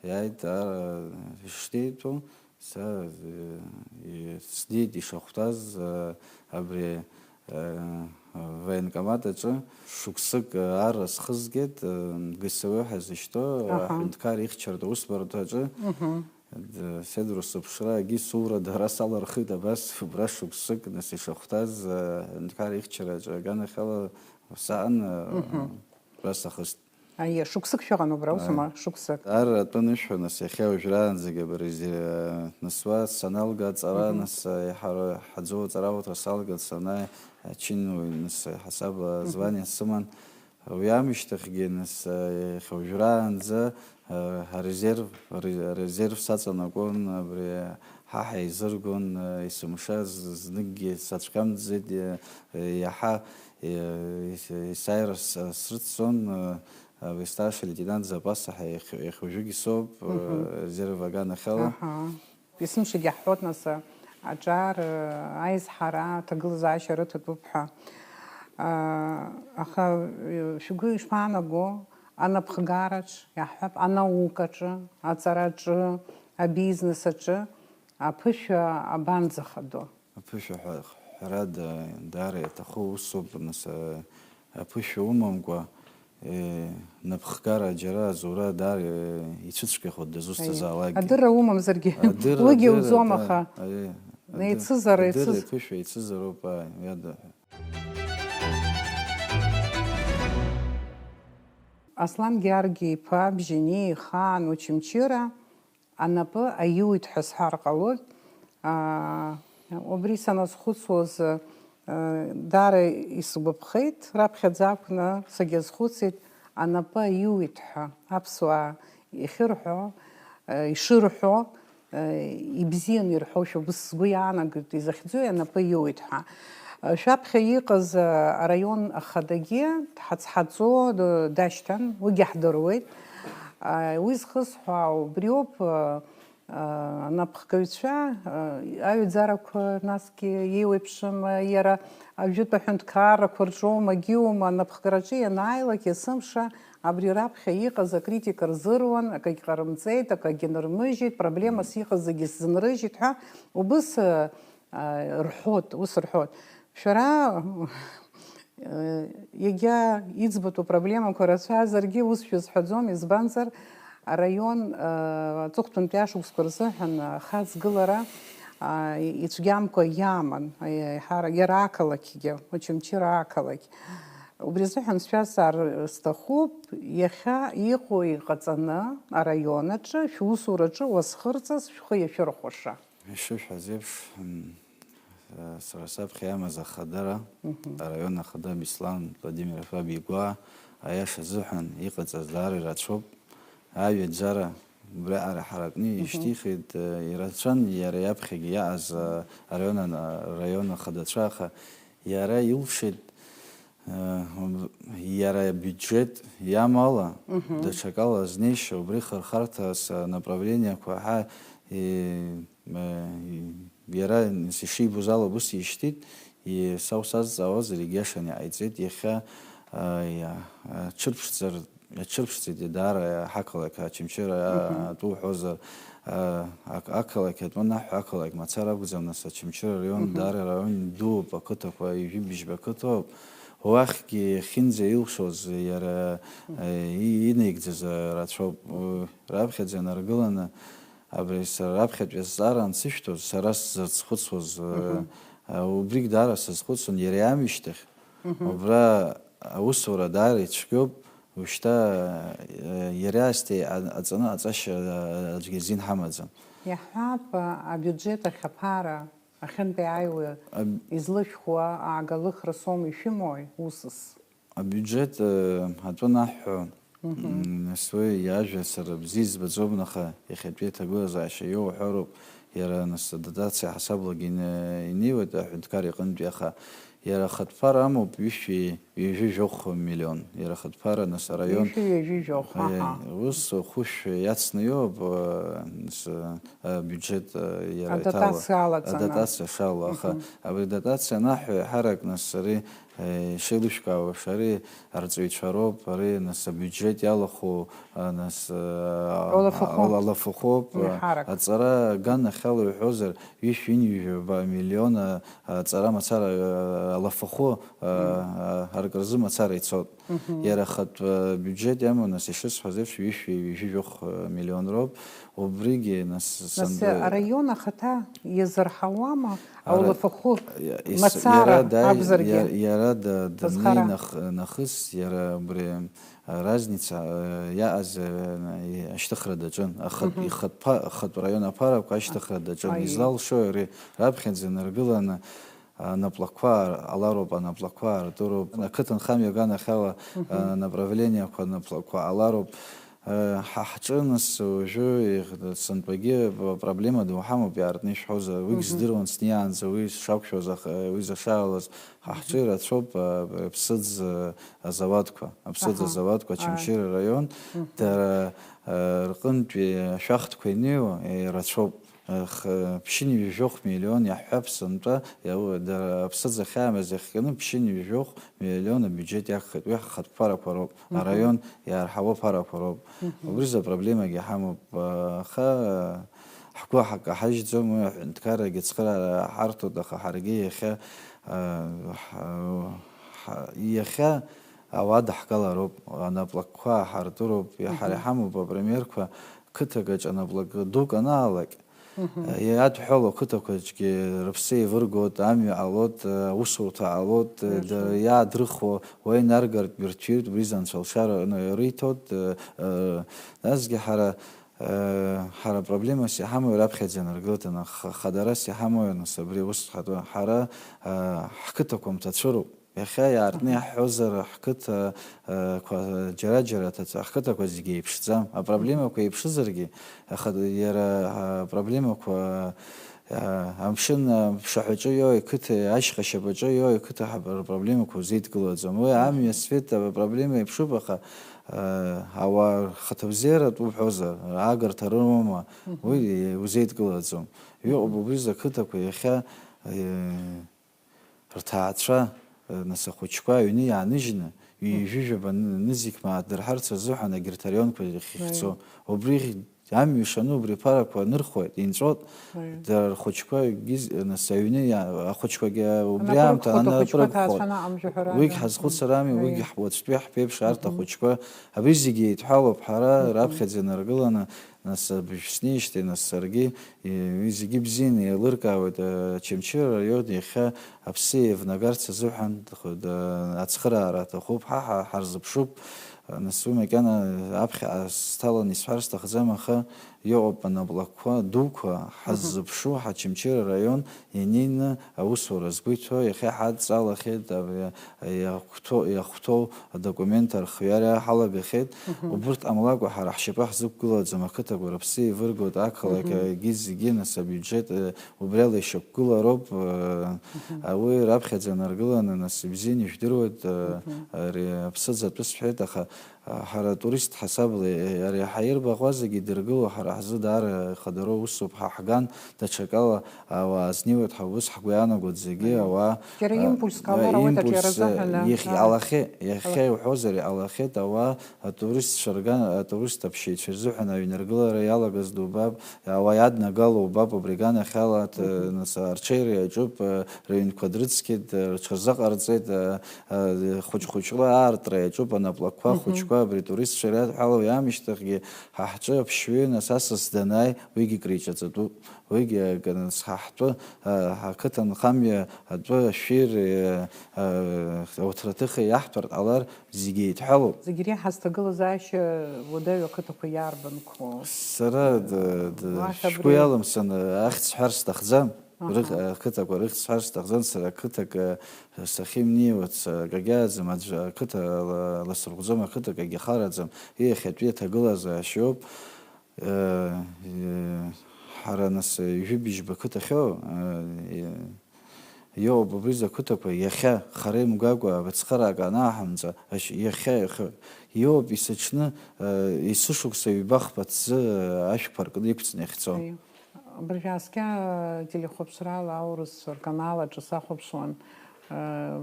иааит, ар, э, ишнеитәу, са, э, и-, снеит ишахәҭаз, э, абри, э, военкомат аҿы, шықәсык, э, ар схызгеит, э, ГСВ ҳәа зышьҭоу, Аҳа. Аҳәынҭқар ихьчартә аусбарҭаҿы. Мгм. Д-, Седру сыԥшра, егьи сура дара салархеит абас, убра шықәсык, нас ишахәҭаз, аҳәынҭқар ихьчараҿы аганахьала саан, Мгм. Убра сахыст. Аиа, шықәсык шәыҟан убра, усума? Аиа. Шықәсык. Ар атәы анышәҳәа, нас, иахьа уажәраанӡагьы абри зи-, нас уа саналга аҵара, Мгм. Нас, иаҳа-, ҳаӡоу аҵарауҭра салган санааи, ачинуаҩ, нас, иҳасаб Мгм. Азвание сыман. Уи аамышьҭахьгьы, нас, иахьа уажәраанӡа, арезерв, аре-, арезерв саҵанакуан абри Ҳа ҳаизыргон, есымша з-, зныкгьы сацәхьамҵӡеит, е-, е-, иаҳа, е-, ес-, есааира с-, срыццон, е-, е-, старший лейтенант запаса ҳәа иахь-, иахьа уажәыгь соуп, е, Мгм. резерв аганахьала. Аҳа. Есымшагьы иаҳҳәоит, нас, аҿар, аизҳара, аҭагылазаашьа рыҭатәуп ҳәа. А, аха, э, шәгәы ишԥаанаго, анапхгараҿ, иаҳҳәап, анаукаҿы, аҵараҿы, абизнес аҿы аԥышәа абанӡахадо? Аԥышәа ҳәа, ҳәарада, даара иаҭаху усуп, нас, а, аԥышәа умамкәа, э, напхгара, џьара азура даара, э, ицәыцәгьахоит дызусҭазаалакгьы. Адырра умамзаргьы, Адырра, уигьы адырра, уӡом, да, аха аиеи, адыр-, еицызар, адырра еицыз-, иԥышәа еицызароуп, ааи, иада ҳәа. Аслан Гьаргь-иԥа Бжьани ихаан Очамчыра анапы аиуит ҳәа сҳәар ҟалоит. Аа, убри саназхәыцуаз, аа, даара исгәаԥхеит, раԥхьаӡа акәны сагьазхәыцит, анапы аиуит ҳәа аԥсуаа иахьырҳәо, аа, ишырҳәо, ибзианы ирҳәошәа убыс сгәы иаанагоит, изахьӡуи анапы иуит ҳәа. Шәаԥхьа иҟаз араион ахадагьы дҳацҳаҵо дашьҭан, уигьы ҳдыруеит. Уи зхысҳәаау убриоуп, анапхгаҩцәа, аҩаӡарақәа насгьы еиуеиԥшым, иара ажәытә аҳәынҭқаррақәа рҿоума, егьиума, анапхгараҿы ианааилак, есымша абри раԥхьа иҟаз акритика рзыруан, акагь ҟарымҵеит, акагь нырмыжьит, проблемас иҟаз зегьы сзынрыжьит ҳәа убыс, а, а, рҳәоит, ус рҳәоит. Шәара, э, иагьа иӡбатәу проблемақәа рацәазаргьы ус шәызҳәаӡом, избанзар, араион, а, аҵыхәтәантәи ашықәсқәа рзыҳәан ахаҵгылара, а, ицәгьамкәа иаман, аиҳарак, иара ақалақьгьы, Очамчыра ақалақь. Убри азыҳәан сшәазҵаар сҭахуп, иахьа иҟоу иҟаҵаны араион аҿы, шәусураҿы уазхырҵаз шәхы иашәырхәаша. Ишышәҳәаз еиԥш, м, сара саԥхьа иамаз ахадара, Мгм. араион ахада Беслан Владимир-иԥа Бигәаа, аиаша азыҳәан иҟаҵаз даара ирацәоуп. Аҩаӡара убриаҟара ҳаракны Мгм. ишьҭихит, э, ирацәан иара иаԥхьагьы иааз, э, араион ан-, араион ахадацәа, аха иара илшеит, э, об-, иара абиуџьет иамоу ала, Мгм. даҽакала азнеишьа, убри хырхарҭас, э, направлениақәа ҳа, э, э, иара ишибоз ала убыс ишьҭит, и-, са усазҵаауазар, егьиашан иҟаиҵеит, иахьа, э, иа-, аҽырԥшӡар, аҽырԥшӡеит даара ҳақалақь Очамчыра, Мгм. атәы уҳәозар, э, ақ-, ақалақь атәы анаҳҳәа, ақалақь мацара акәӡам, нас, Очамчыра араион Мгм. даара араион дууп, ақыҭақәа ҩажәи быжьба қыҭоуп. Уахьгьы иахьынӡа илшоз иара, э, и-, инаигӡаз, э, рацәоуп. Э, раԥхьаӡа инаргыланы, абри сара раԥхьатәи азҵаара ансышәҭоз, сара сзырхәыцуаз, э, Мгм. э, убригь даара сазхәыцуан, иара иамышьҭахь, Мгм. убра аусура даара ицәгьоуп, ушьҭа, э, иара иаасҭа а-, аҵаны аҵашьа, э, аӡәгьы азин ҳамаӡам. Иаҳҳәап, абиуџьет ахьаԥара, ахьынтәи аиуа Аб- излышәхуа аагалыхра соума ишәымои, усыс? Абиуџьет, э, атәы анаҳҳәо, Мгм. м, нас уи иажәа сара бзиа избаӡом, аха иахьатәи аҭагылазаашьа иоуҳәароуп, иара нас адотациа ҳасаблагьы ин-, инеиуеит аҳәынҭқар иҟынтәи, аха иара ахатәԥара амоуп ҩышәи ҩажәи жәохә миллион, иара ахатәԥара нас араион. Ҩышәи ҩажәи жәохә, Аиеи, аҳа. ус хәышә иацны иоуп, э, нас, э, абиуџьет, э, иара иҭало. Адотациа алаҵаны. Адотациа шалоу, аха Мгм. абри адотациа анаҳҳәо, еиҳарак нас ари Ишеилышәкаауа, ари арҵаҩцәа роуп, ари, нас, абиуџьет иалахәу, а, нас, а, Алафахәы. ала-, алафахәоуп, а, Еиҳарак. аҵара аганахьала иҳәозар, ҩышә-ҩынҩажәаба миллион, а, аҵара мацара, а, алафахәы, а, Мм. а, аркразы мацара ицоит. Мгм. Иара ахатә, а, биуџьет иамоу, нас, ишысҳәаз еиԥш, ҩышә-ҩажәи жәохә, а, миллион роуп. Убригьы, нас, Нас, санду- араион ахаҭа иазырҳауама Ара-, аулафахәы иа-, ис-, мацара иара дааи-, акәзаргьы? иа-, иара да-, Азхара. даннеи нах-, нахыс, иара убри, а, разница, а, иааз, а, и-, ашьҭыхра даҿын. Ахатә, Мгм. ихатә ԥа-, ахатә раион аԥарақәа ашьҭыхра даҿын. Аиеи. Излалшои ари раԥхьаӡа инаргыланы, а, анаплакқәа ар-, ҟалароуп, анаплакқәа артуроуп. Ақыҭанхамҩа аганахьала, Мгм. а, направлениақәа, анаплакқәа ҟалароуп. Ҳа ҳҿы нас уажәы сынтәагьы проблема ду ҳамоуп, иаартны ишәҳәозар, уигь здыруан сниаанӡа уи сшақәшәоз, аха уи зашаалаз ҳа ҳҿы ирацәоуп аԥсыӡ азауадқәа, аԥсыӡ азауадқәа Очамчыра араион, дара рҟынтәи ашәахтәқәа инеиуа ирацәоуп. Ԥшьынҩажәохә миллион иаҳҳәап сынтәа, дара аԥсыӡ ахьаамаз иахҟьаны ԥшьынҩажәохә миллион абиуџьет иагхеит, уи ҳхатә ԥарақәа роуп, араион иаарҳауа ԥарақәа роуп. Убри рзы апроблемагьы ҳамоуп, аха ҳгәы ҳкаҳажьӡом, уи аҳәынҭқаррагьы ацхыраара ҳарҭоит, аха ҳаргьы иахьа, иахьа ауада ҳгалароуп, анаплакқәа ҳартыроуп, ҳара иҳамоуп апримерқәа, қыҭак аҿы анаплак дук анаалак, иадҳәало ақыҭақәаҿгьы рыԥсы еивыргоит, амҩа ҟалоит, аусурҭа ҟалоит, иаадрыхуа, уа инаргартә ирҭәиртә, убри рзы анцәа алшара риҭоит, насгьы ҳара, ҳара проблемас иҳамоу раԥхьаӡа инаргылт, ана х-, хадарас иҳамоу, нас абри ус ҳатәы, ҳара, ҳқыҭақәа мҭацәыроуп. Иахьа иаартны иаҳҳәозар, ҳқыҭа, ы, қәа, џьара-џьара аҭаца-, ҳқыҭақәа зегьы еиԥшӡам. Апроблемақәа еиԥшызаргьы, аха иара апроблемақәа, ы, амшын аԥшаҳәаҿы иоуи, қыҭа ашьха шьапаҿы иоуи, қыҭа ҳаб-, рпроблемақәа узеидкылаӡом. Уи амҩа, асвет апроблема еиԥшуп, аха, ы, ауаа рхаҭабзиаратә уҳәозар, аагарҭа рымоума, уи узеидкылаӡом. Иҟоуп убри рзы ақыҭақәа иахьа, ы, рҭаацәа, нас ахәыҷқәа аҩны иааныжьны, ҩажәижәаба нызқь маадырҳарц азыҳәан егьырҭ араионқәа рахь ихьӡо. Убри амҩа ишану убри аԥарақәа нырхуеит, инҵәот, дара рхәыҷқәа, нас аҩны иа-, ахәыҷқәагьы убри аамҭа анарԥырыгхоит. Уигь ҳазхәыцыр ами, уигь уаҵәтәи ҳԥеиԥш арҭ ахәыҷқәа, абри зегьы еидҳәалоуп ҳара раԥхьаӡа инаргыланы, нас абыжә снеижьҭеи, нас саргьы, уи зегьы бзианы еилыркаауеит, Очамчыра араион иахьа аԥсы еивнагарц азыҳәан, ацхыраара аҭахуп, ҳа, ҳа, ҳарзыԥшуп, нас уи макьана аԥхьаҟа сҭаланы исҳәар сҭахӡам, аха иҟоуп анаплакқәа дуқәа ҳаззыԥшу, ҳа Очамчыра араион ианины аусура згәы иҭоу иахьа ҳадҵалахьеит, абри иахәҭоу, иахәҭоу адокумент архиара ҳалагахьеит. Убырҭ ҟамлакәа ҳара ҳшьапы ҳзықәгылаӡом, ақыҭақәа рыԥсы еивыргоит, ақалақь, егьи зегьы, нас абиуџьет, э, убриала ишьақәгылароуп, э, уи раԥхьаӡа наргыланы, нас ибзианы ижәдыруеит, э, ари аԥсыӡ атәы сҳәеит, аха Ҳара атурист ҳасабла, ари ҳаирбаӷәа зегьы идыргыло ҳара ҳзы даара ихадароу усуп, ҳа ҳган даҽакала ауаа азнеиуеит ҳәа ус ҳгәы иаанагоит зегьы, ауаа, џьара а, импульс ҟалар ауеит, аҿиара импульс, азыҳәан, а, иахь-, а, иҟалахьеит, иахьа иҟалахьеит. Иуҳәозар иҟалахьеит, ауаа атуристцәа рган, атурист аԥшьаҩцәа рзыҳәан аҩныргылара иалагаз дубап, ауаа иаднагало убап, убри аганахьала, т-, Мгм. нас, арҽеира иаҿуп, а, рыҩнқәа дрыцқьеит, а, рҽырзыҟарҵеит, а, а, хәыҷ-хәыҷла аартра иаҿуп, анаплакқәа Мгм. хәыҷқәа абри туристцәа иадҳәалоу иаамышьҭахьгьы ҳа ҳҿы аԥшьҩы, нас асас данааи, уигьы криҿаҵатәуп. Уигьы акы, нас, ҳа ҳтәы, а, ҳақыҭанхамҩа атәы ашәир, а, а, ауҭраҭыхи иаҳҭартә ҟалар, зегьы еидҳәалоуп. Зегь реиҳа ҳазҭагылазаашьа уадаҩу ақыҭақәа иарбанқәоу? Сара д-, д-, Уахь шәгәы абри иалымсын, ахьӡ сҳәар сҭахӡам. Аҳа. Рых-, ақыҭақәа рыхьӡ сҳәар сҭахӡам, сара ақыҭак, э, сахьымнеиуа, ц-, акагьы ааӡам, аӡә ақыҭа ла-, ласырӷәӷәаӡом, ақыҭак агьахараӡам, иахьатәи аҭагылазаашьоуп. Э, э, ҳара нас, э, ҩажәи бжьба қыҭахьоу, э, э, Иоуп, убри рзы ақыҭақәа иахьа, хара имгакәа, ацхыраара анааҳамҵа, ашь-, иахьа, иахьа, иоуп, есыҽны, э, есышықәса ҩба-хԥа ҭӡы, э, ашәқәа ркны иқәҵны иахьцо. Аиу. Абыржәы ааскьа, э, телехәаԥшрала аурыс рканал аҿы сахәаԥшуан, э,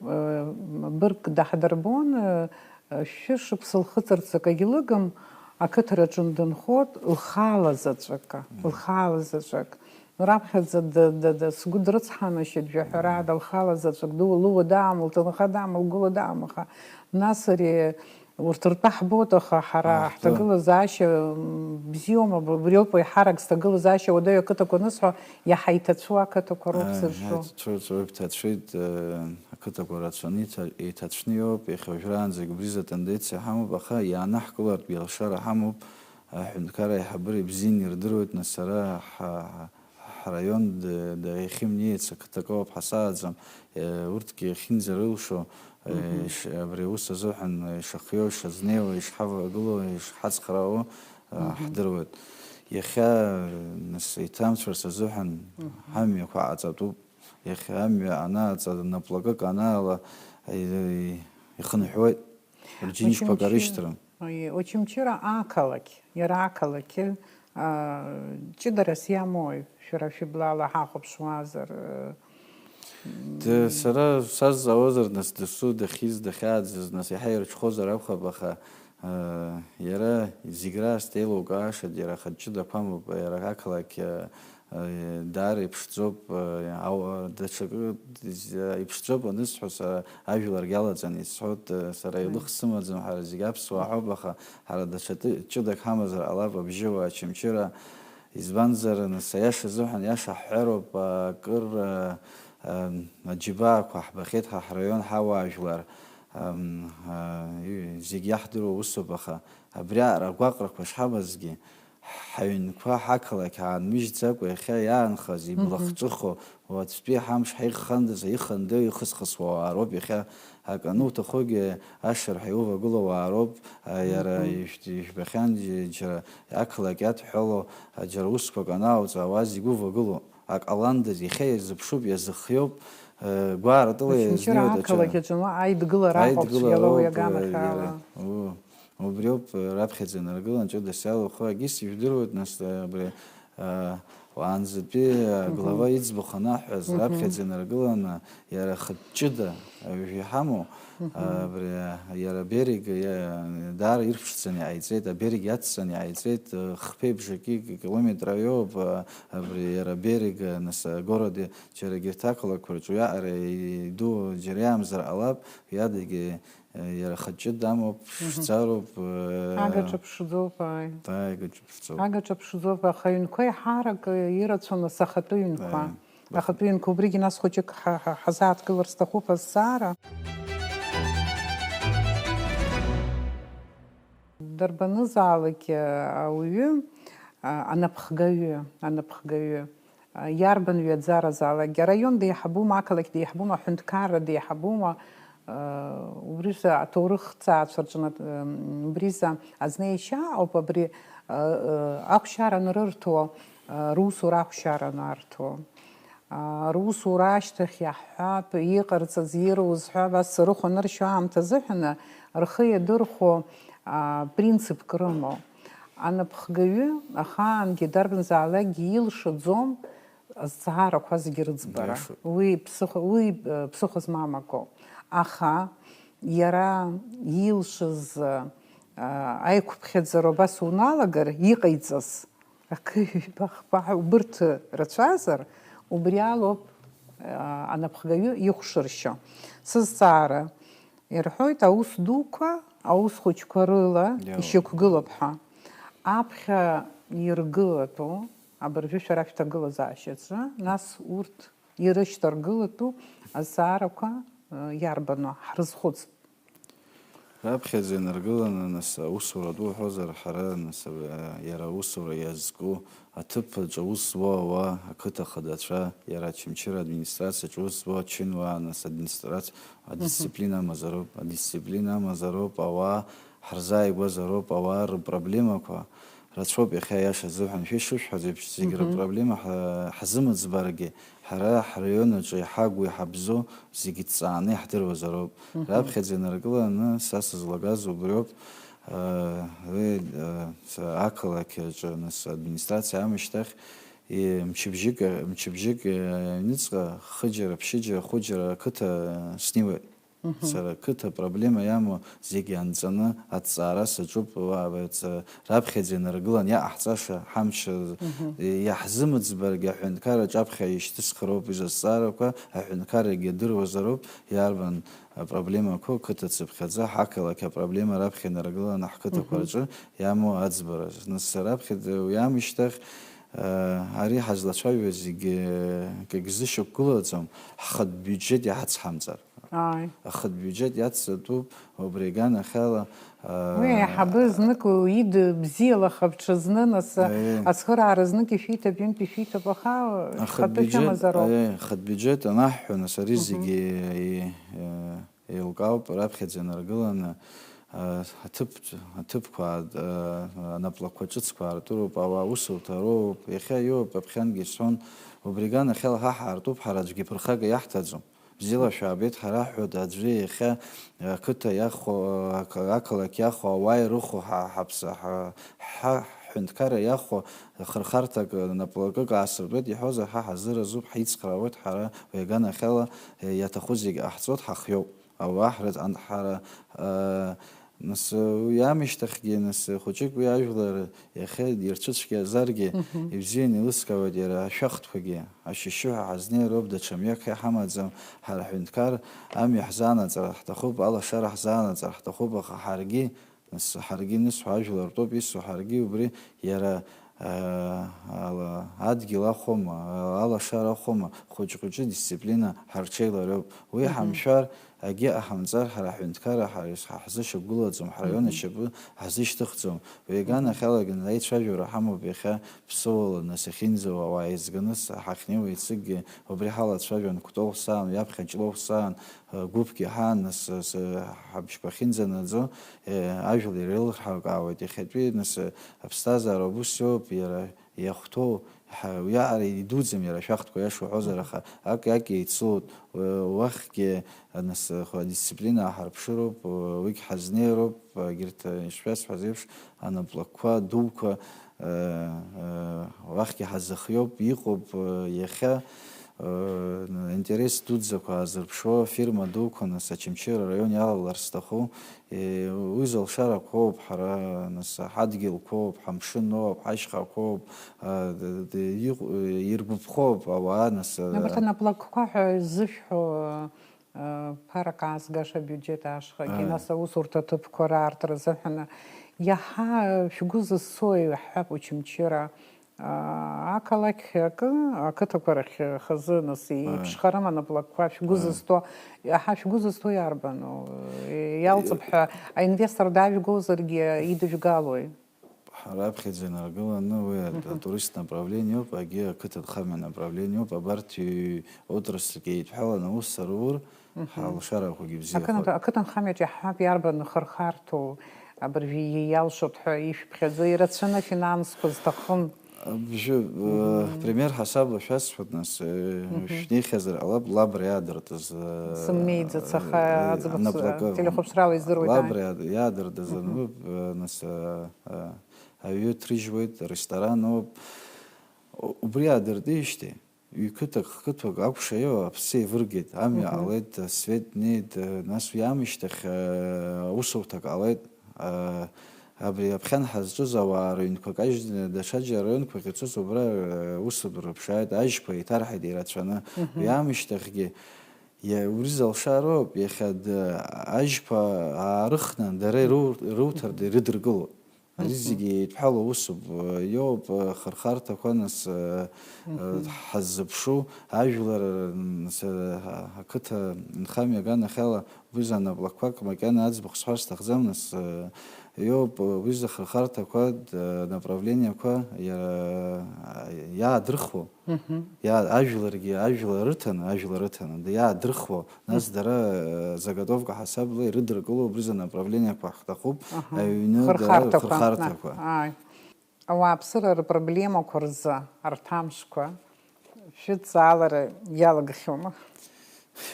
э, быргк даҳдырбон, э, Шәышықәса лхыҵырц акагьы лыгым, ақыҭараҿы дынхоит, лхала заҵәык, Мм. лхала заҵәык. Раԥхьаӡа д-, д-, д-, сгәы дрыцҳанашьеит, жәаҳәарада, Мм. лхала заҵәык, ду-, лыуадаам, лҭынхадаам, лгәыладаам, аха нас ари урҭ ртәы ҳбоит, аха ҳара Аҳ, ҳҭагылазаашьа, м, бзиоума, б-, убриоуп еиҳарак сҭагылазаашьа, уадаҩ ақыҭақәа анысҳәа, иаҳа иҭацәу ақыҭақәа роуп Аҳ, сызҿу. иаҳа иҭацәу, иҭацәу, иҭацәит, э, Ақыҭақәа рацәаны иҭа-, иҭацәны иоуп, иахьа уажәраанӡагь убри азы атенденциа ҳамоуп, аха иаанаҳкылартә иалшара ҳамоуп, аҳәынҭқарра аиҳабыра ибзианы ирдыруеит, нас ара ҳа-, ҳа-, ҳараион д-, д-, иахьымнеиц ақыҭак ауп ҳасааӡам, э, урҭгьы иахьынӡарылшо, э, Мгм. иш-, абри аус азыҳәан ишахиоу, ишазнеиуа, ишҳавагылоу, ишҳацхраауоу, э, Мгм. ҳдыруеит. Иахьа, э, нас, иҭамцәарц азыҳәан Мгм. ҳамҩақәа ааҵатәуп. Иахьа амҩа анааҵа, наплакык анаала, э, ихынҳәуеит. Рџьынџьқәак Очамчыра, арышьҭрым. Ой, Очамчыра ақалақь, иара ақалақь, а, ҷыдарас иамои, шәара шәыблала ҳахәаԥшуазар, э, Д-, сара сазҵаауазар, нас, досу дахьиз, дахьааӡаз, нас, иаҳа ирҽхәозар акәхап, аха, а, иара зегь раасҭа еилукааша, иара ахатә ҷыдақәа амоуп, иара ақалақь, а, Даара иԥшӡоуп, ау-, даҽакы иԥшӡоуп анысҳәо, сара ажәларгьы алаҵаны исҳәоит, сара Мм. илых сымаӡам, ҳара зегь аԥсуаа ҳауп, аха ҳара даҽа ҷы-, ҷыдак ҳамазар ҟалап, абжьыуаа, Очамчыра, избанзар, нас, аиаша азыҳәан, иаша ҳҳәароуп, акыр, а, а, аџьабаақәа ҳбахьеит ҳа ҳраион ҳауаажәлар, ам, а, и-, зегь иаҳдыруа усуп, аха абриаҟара агәаҟрақәа шҳамазгьы, Ҳаҩнқәа ҳақалақь аанмыжьӡакәа иахьа иаанхаз, Мгм. иблахҿыху, уаҵәтәи ҳамш ҳаихандаз, ихандоу, ихысхысуа ауаа роуп иахьа. Акы ануҭахугьы, ашырҳәа иувагылоу ауаа роуп, а, иара Мгм. ижә-, ижәбахьан џь-, џьара ақалақь иадҳәалоу, а, џьара усқәак анааоҵо, ауаа зегь увагылоуп. Ак ҟаландаз, иахьа иазыԥшуп, иазыхиоуп, э, гәаартыла Очамчыра иазнеиуеит ақалақь аҿы. аҿы, ну, аидгылара аҟоуп Аидгылара цәгьала уи роуп, агамахьала. э, иара, у-, Убриоуп, раԥхьаӡа инаргылан ҷыдас иалахәу, егьыс ижәдыруеит, нас, абри, а, уаанӡатәи, а, Мгм. глава иӡбахә анаҳҳәаз, Мгм. раԥхьаӡа инаргыланы, иара хатә ҷыда, а, ҩажәа иҳамоу, Мгм. а, абри, а, иара Берег, иа-, даара ирԥшӡаны иҟаиҵеит, аберег иацҵаны иҟаиҵеит, а, хԥеи бжаки километр иоуп, а, абри иара Берег, а, нас, а, город, џьара егьырҭ ақалақьқәа рҿы уиаҟара иду џьара иамзар ҟалап, уи адагьы Иара хаҷҷы дамоуп, Мгм. ԥшӡароуп, э, Агаҿа ԥшӡоуп, ааи. Ааи, агаҿа ԥшӡоуп. Агаҿа ԥшӡоуп, аха аҩнқәа еиҳарак ирацәаны сахатәы ҩнқәа. Ааи. Ахатәы ҩнқәа, убригьы нас хәыҷык ҳа-, ҳа-, ҳазааҭгылар сҭахуп азҵаара. Дарбанызаалак, э, ауаҩы, а, анапхгаҩы, анапхгаҩы, Иарбан ҩаӡаразаалакгьы, араион деиҳабума, ақалақь деиҳабума, аҳәынҭқарра деиҳабума, убризы аҭоурыхҭҵаацәа рҿы, убризы азнеишьа ауп абри ахәшьара анрырҭо, русура ахәшьара анарҭо. Русура ашьҭахь иаҳҳәап, иҟарҵаз, ируз ҳәа, абас рыхә аныршьо аамҭа азыҳәаны рхы иадырхәо принципк рымоу. Анапхгаҩы ахаангьы дарбанзаалакгьы илшаӡом азҵаарақәа зегьы рыӡбара. Иашоуп. Уи ԥсыхәа, уи, э, ԥсыхәа змам акоуп. Аха иара илшаз, э, аиқәыԥхьаӡара убас уналагар, иҟаиҵаз акы ҩба хԥа ҳәа убырҭ рацәазар, убри алоуп, э, анапхгаҩы ихәшыршьо. Сызҵаара, Ирҳәоит, аус дуқәа аус хәыҷқәа рыла Иа. ишьақәгылап ҳәа. Аԥхьа иргылатәу, абыржәы шәара шәҭагылазаашьаҿы, нас урҭ ирышьҭаргылатәу азҵаарақәа, э, иарбану, ҳрызхәыцп. Раԥхьаӡа инаргыланы, нас, аусура ду уҳәозар, ҳара, нас, э, иара аусура иазку Аҭыԥ аҿы аус зуа ауаа, ақыҭа хадацәа, иара Очамчыра администрациаҿы аус зуа ачынуаа, нас администрациа, Мгм. адисциплина амазароуп, адисциплина амазароуп, ауаа ҳарзааигәазароуп, ауаа рпроблемақәа рацәоуп, иахьа аиаша азыҳәан, шәа ишышәҳәаз еиԥш, зегь Мгм. рпроблема ҳа-, ҳазымыӡбаргьы, ҳара ҳраион аҿы иҳагу, иҳабзоу зегь ҭҵааны иаҳдыруазароуп. Мгм. Раԥхьаӡа инаргыланы са сызлагаз убриоуп, э, уи, э, с-, ақалақь аҿы, нас, администрациа амышьҭахь, И, мчыбжьык, мчыбжьык, э, аҩныҵҟа хыџьара, ԥшьыџьара, хәыџьара ақыҭа снеиуеит. Мгм. Сара ақыҭа проблема иамоу зегьы анҵаны аҭҵаара саҿуп, уа, ц-, раԥхьаӡа инаргылан иаҟаҳҵаша, ҳамч, Мгм. э, иаҳзымыӡбаргьы аҳәынҭқарраҿы аԥхьа ишьҭысхыроуп изызҵаарақәа, аҳәынҭқаррагьы идыруазароуп, иарбан апроблемақәоу қыҭа цыԥхьаӡа, ҳақалақь апроблема раԥхьа инаргыланы ҳқыҭақәа Мгм. рҿы иамоу аӡбара. Нас раԥхьаӡа уи аамышьҭахь, э, ари ҳазлацәажәо зегьы акгьы зышьақәгылаӡом, ҳхатә биуџьет иҳацҳамҵар. Ааи. Ахатә биуџьет иацҵатәуп, убри аганахьала, аа, Уи аиҳабы знык ида бзиалахап, ҽазны, нас, Аиеи. ацхыраара знык ишәиҭап, ҩынтә ишәиҭап, аха Ахатә хатәы биуџьет, шәымазароуп. Аиеи, ахатә биуџьет анаҳҳәо, нас, ари Мгм. зегьы и-, э, еилкаауп, раԥхьаӡа инаргыланы, аа, аҭыԥ, аҭыԥқәа, аа, анаплакқәа ҿыцқәа аартыроуп, ауаа усураҭароуп, иахьа иоуп, аԥхьангьы исҳәон, убри аганахьала ҳа ҳаартуп, ҳара аӡәгьы ԥырхага иаҳҭаӡом. Бзиала шәаабеит, ҳара ҳҳәоит, аӡәы иахьа ақыҭа иахо, ақалақь иахо, ауаа ирыхо, ҳа, ҳаԥс-, ҳа, ҳа, ҳҳәынҭқарра иахо хырхарҭак, наплакык аасыртуеит иҳәозар, ҳа ҳазыразуп, ҳицхраауеит, ҳара уи аганахьала иаҭаху зегь ҟаҳҵоит, ҳахиоуп. Ауаа ҳрыҵ-, ан-, ҳара, э, нас, уи аамышьҭахьгьы, нас, хәыҷык уи ажәлар иахьа ирцәыцәгьазаргьы, Мгм. ибзианы еилыскаауеит иара ашәахтәқәагьы. Ашьшьыҳәа ҳазнеироуп, даҽа мҩак ҳамаӡам, ҳара ҳҳәынҭқар амҩа ҳзаанаҵар ҳҭахуп, алашара ҳзаанаҵар ҳҭахуп, аха ҳаргьы, нас, ҳаргьы нысҳәа ажәлар ртәоуп исҳәо, ҳаргьы убри иара, аа, ала-, адгьыл ахәома, алашара ахәома, хәыҷ-хәыҷы дисциплина ҳарҽеилароуп. Уи Мгм. ҳамшәар, акгьы ҟаҳамҵар, ҳара ҳҳәынҭқарра ҳара ҳа ҳзышьақәгылаӡом, ҳраион Мгм. ашьапы ҳзышьҭыхӡом. Уи Мгм. аганахьалаганы аицәажәара ҳамоуп иахьа Ԥсыуала, нас, иахьынӡауа ауаа еизганы с-, ҳахьнеиуа еицыкгьы убри ҳалацәажәон Кәтол саан, ҩаԥхьа Ҷлоу саан, э, гәыԥгьы ҳаан, нас, э, с-, ҳабжьқәа ахьынӡанаӡо, э, ажәлар иреилырҳаркаауеит. Иахьатәи, нас, э, аԥсҭазаара убыс иоуп, иара иахәҭоу, ҳа-, уиаҟара идуӡӡам иара ашәахтәқәа, иаша уҳәозар, аха ак-, ак еицылоит, э, уахьгьы, э, нас, э, хә-, адисциплина ааҳарԥшыроуп, э, уигь ҳазнеироуп, егьырҭ, э, ишшәасҳәаз еиԥш, анаплакқәа дуқәа, э, э, уахьгьы ҳазыхиоуп, иҟоуп, э, иахьа, э, интерес дуӡӡақәа аазырԥшуа фирма дуқәа, нас, Очамчыра араион иалалар сҭаху, э, уи залшарақәоуп, ҳара, нас, ҳадгьылқәоуп, ҳамшын оуп, ҳашьхақәоуп, э, д-, д-, иҟ-, э, иргәаԥхоуп ауаа, нас, э, Абарҭ анаплакқәа ҳәа ззышәҳәо, э, ԥарак аазгаша абиуџьет ашҟагьы, Ааи. нас аусурҭа аҭыԥқәа раартра азыҳәан иаҳа шәгәы зызцо иаҳҳәап, Очамчыра, аа, ақалақь акы, ақыҭақәа рахь хазы, нас, Ааи. еиԥшхарым анаплакқәа шәгәы Ааи. зызҭо, иаҳа шәгәы зызҭо иарбану? Иалҵып ҳәа аинвестор дажәгозаргьы идыжәгалои? Ҳара аԥхьаӡа инаргыланы уи Мгм. атурист направлениоуп, агьи ақыҭанхамҩа направлениоуп, абарҭ ҩ-, отрасльк еидҳәаланы аус арур, Мгм. ҳалшарақәагьы бзиахоит. Ақыҭан-, ақыҭанхамҩаҿ иаҳҳәап, иарбан хырхарҭоу абыржәы иалшоит ҳәа ишәыԥхьаӡо, ирацәаны афинансқәа зҭахым. Абжьы, э, Мгм. пример ҳасабла шәасҳәоит, нас, э, Мгм. шәнеихьазар ҟалап, Лабра иаадыртыз, э, Сымнеиӡац, аха э, аӡбахә с-, наплакы. телехәаԥшрала издыруеит, Лабра ааи. иаад-, иаадыртыз Мгм. ануп, э, нас, э, э, аҩы ҭрыжьуеит, ресторан ауп. У-, убри аадыртижьҭеи, ҩ-қыҭак, х-қыҭак акәша иоуа, аԥсы еивыргеит, амҩа Мгм. ҟалеит, асвет неит, э, нас уи аамышьҭахь, э, аусурҭа ҟалеит, э, абри аԥхьан ҳазҿыз ауаа рыҩнқәа кажьны, даҽаџьара рыҩнқәа ахьцоз убра, э, усура рыԥшааит, ажьқәа еиҭарҳаит ирацәаны. Мгм. Уи аамышьҭахьгьы, иа-, убри залшароуп, иахьа д-, ажьқәа аарыхны, дара иру-, ируҭар, ирыдыркылоит. Ари Мгм. зегьы еидҳәалоу усуп, иоуп, э, хырхарҭақәа, нас, э, э, Мгм. ҳаззыԥшу, ажәлар, нас, э, ақыҭа нхамҩа аганахьала, убри заанаплакқәак макьана аӡбахә сҳәар сҭахӡам, нас, э, иоуп, убри зы хырхарҭақәа, д-, направлениақәа иа-, иаадырхуа. Мгм. Иа-, ажәларгьы, ажәлар рыҭаны, ажәлар рыҭаны, д-, иаадырхуа, нас Мгм. дара, э, заготовка ҳасабла ирыдыркыло убри зы направлениақәа ҳҭахуп, Аҳа. аҩны дара Хырхарҭақәа. рхырхарҭақәа. Ааи. Ауааԥсыра рпроблемақәа рзы арҭ амшқәа шәыдҵаалара иалагахьоума?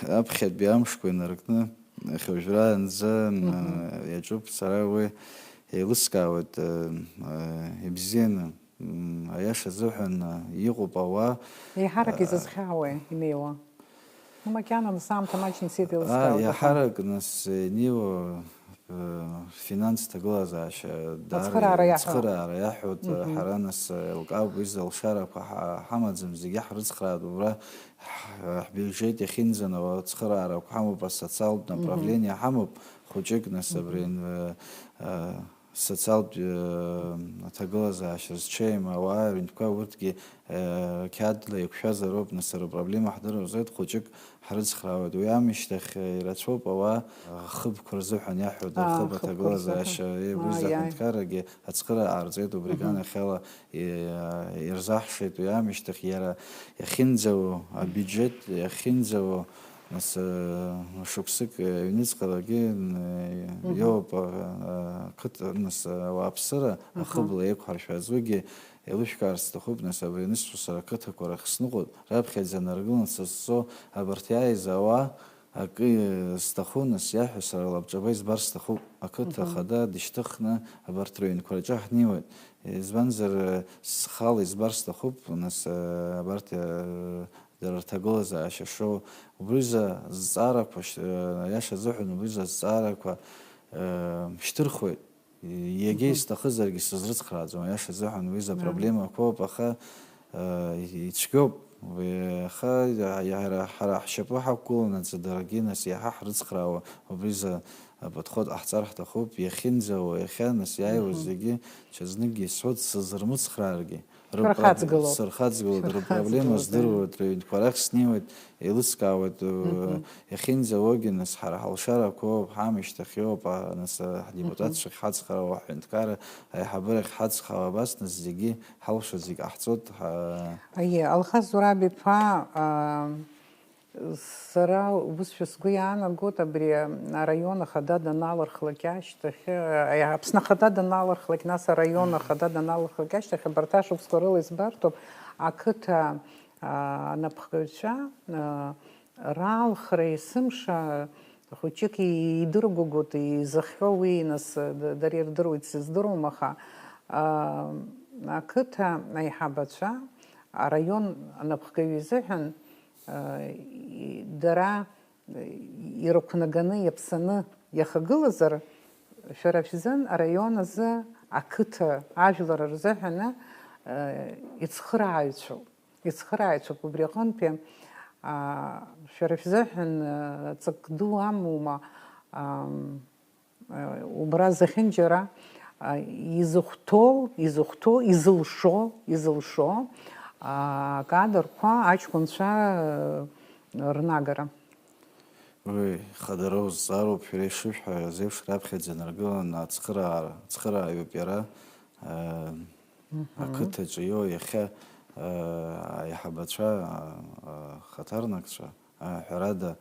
Аԥхьатәи амшқәа инаркны, иахьа уажәраанӡа, Мгм. э, иаҿуп, сара уи еилыскаауеит, э, э, ибзианы. М, аиаша азыҳәан, а, иҟоуп ауаа. Еиҳарак А, изызхьаауеи инеиуа? Ну, макьана нас аамҭа маҷны ицеит, а, еилыскаауеит, аха иаҳарак нас инеиуа, э, финанс ҭагылазаашьа даара Ацхыраара иаҳәо. ацхыраара иаҳәоит, Мгм. ҳара нас, э, еилкаауп, уи залшарақәа ҳа-, ҳамаӡам, зегьы ҳрыцхраатәуп, уара ҳ-, ҳбиуџьет иахьынӡанауа ацхыраарақәа ҳамоуп, асоциалтә Мгм. направление ҳамоуп, хәыҷык нас Мгм. абри, э, э, социалтә, э, аҭагылазаашьа зҽеим ауаа, аҩнқәа урҭгьы, э, қьаадла еиқәшәазароуп, нас, рпроблема ҳдыруазоит, хәыҷык ҳрыцхраауеит. Уи аамышьҭахь, э, ирацәоуп ауаа, э, хыбқәа рзыҳәан иаҳәоит, Аа, рхыб хыбқәа аҭагылазаашьа, рзыҳәан. э, уи Аа, иаҳәа иааи. Нҭкарагьы ацхыраара ҟарҵеит, убри Мгм. аганахьала, э, ирзаҳшеит уи аамышьҭахь иара иахьынӡауа абиуџьет, иахьынӡауа Нас, э, шықәсык, э, аҩныҵҟарагьы, н-, Мгм. иоуп, э, ақыҭа, нас, э, ауааԥсыра Аха. ахыбла еиқәҳаршәаз, уигьы еилышәкаарц сҭахуп, нас, абри анысҳәо сара ақыҭақәа рахь сныҟәоит, раԥхьаӡа наргылан сызцо абарҭ иааиз ауаа акы, э, сҭаху, нас, иаҳәа сара лабҿаба избар сҭахуп, ақыҭа Мгм. ахада дышьҭыхны абарҭ рыҩнқәа рҿы ҳнеиуеит, избанзар, э, схала избар сҭахуп, нас, э, абарҭ, э, дара рҭагылазаашьа шоу, убриза зҵаарақәа шь-, аиаша азыҳәан, убриза зҵаарақәа, э, шьҭырхуеит. Иагьа Мгм. исҭахызаргьы сызрыцхрааӡом, аиаша азыҳәан, уи за Мгм. проблемақәоуп, аха, э, ицәгьоуп. Уи, аха иа-, иара ҳара ҳшьапы ҳақәгыланаҵы даргьы нас иаҳа ҳрыцхраауа, убриза аподход ҟаҳҵар ҳҭахуп, иахьынӡауа, иахьа нас иааиуа Мгм. зегьы, ҽазныкгьы исҳәоит, сызрымыцхрааргьы, Сырхаҵгылоуп. Сырхаҵгылоит, рыпроблема Сырхаҵгылоит, здыруеит, рыҩнқәа рахь снеиуеит, еилыскаауеит, Мгм. иахьынӡауагьы, нас, ҳара ҳалшарақәоуп, ҳамышьҭахьоуп, а, нас, а, ҳдепутатцәа Мгм. ҳацхраауа, аҳәынҭқарра аиҳабырахь ҳацхраауа, абас, нас, зегьы ҳалшо зегь ҟаҳҵоит, ҳа- Аиеи, Алхас Зураб иԥа, а, Сара убысшәа сгәы иаанагоит, абри араион ахада даналырхлак ашьҭахь, э, Аԥсны ахада даналырхлак, нас араион ахада даналырхлак ашьҭахь, абарҭ ашықәсқәа рыла избартәуп ақыҭа, а, анапхгаҩцәа, а, раалхра есымша хәыҷык идыргәыгәуеит, изыхҟьо уи, нас, д-, дара ирдыруеит, сыздыруам, аха, а, ақыҭа аиҳабацәа араион анапхгаҩ изыҳәан, и-, дара, э, ирықәнаганы, иаԥсаны иахагылазар, шәара шәзын араион азы ақыҭа ажәлар рзыҳәаны, э, ицхырааҩцәоуп. Ицхырааҩцәоуп убри аҟынтәи, а, шәара шәзыҳәан, э, ҵак ду амоума, ам, Убра зехьынџьара, а, изыхәҭоу, изыхәҭоу, изылшо, изылшо, а, акадрқәа аҷкәынцәа, а, рнагара. Уи хадароу зҵаароуп, шәара ишышәҳәаз еиԥш, раԥхьаӡа инаргылан ацхыраара, ацхырааҩуп иара, а, Мгм. ақыҭаҿы иоуа иахьа, а, аиҳабацәа, а, а, хаҭарнакцәа, а, ҳәарада,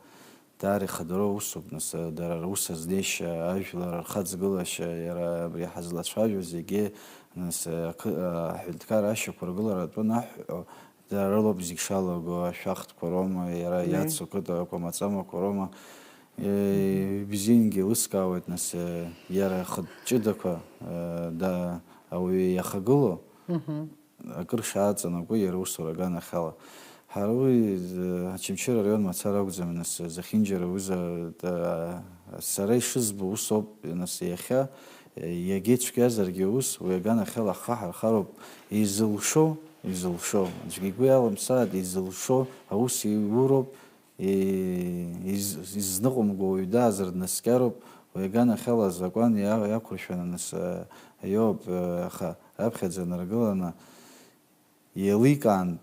даара ихадароу усуп, нас, а, дара рус азнеишьа, ажәлар рхаҵгылашьа, иара абри ҳазлацәажәо зегьы, нас, а, ақы-, а, аҳәынҭқар ашьақәыргыларатә анаҳҳәо, дара рылоуп зегь шалаго, ашәахтәқәа роума, иара Меи. иацу қыҭақәа маҵамақәа роума, э, Мгм. бзиангьы еилыскаауеит, нас, э, иара ахатә ҷыдақәа, э, да, ауаҩы иахагылоу, Мгм. акыр шааҵанакуа иара усура аганахьала. Ҳара уи, э, Очамчыра араион мацара акәӡам, нас, зехьынџьара аҩыза, э, сара ишызбо ус ауп, нас, иахьа, э, иагьа ицәгьазаргьы ус, уи аганахьала ҳхы ҳархароуп, изылшо, изылшо, аӡәгьы игәы иалымсааит, изылшо аус иуроуп, и-, из-, изныҟәымго уаҩ даазар днаскьароуп, уи аганахьала азакәан иа-, иақәыршәаны, нас, э, иоуп, э, аха раԥхьаӡа наргыланы, еиликаан,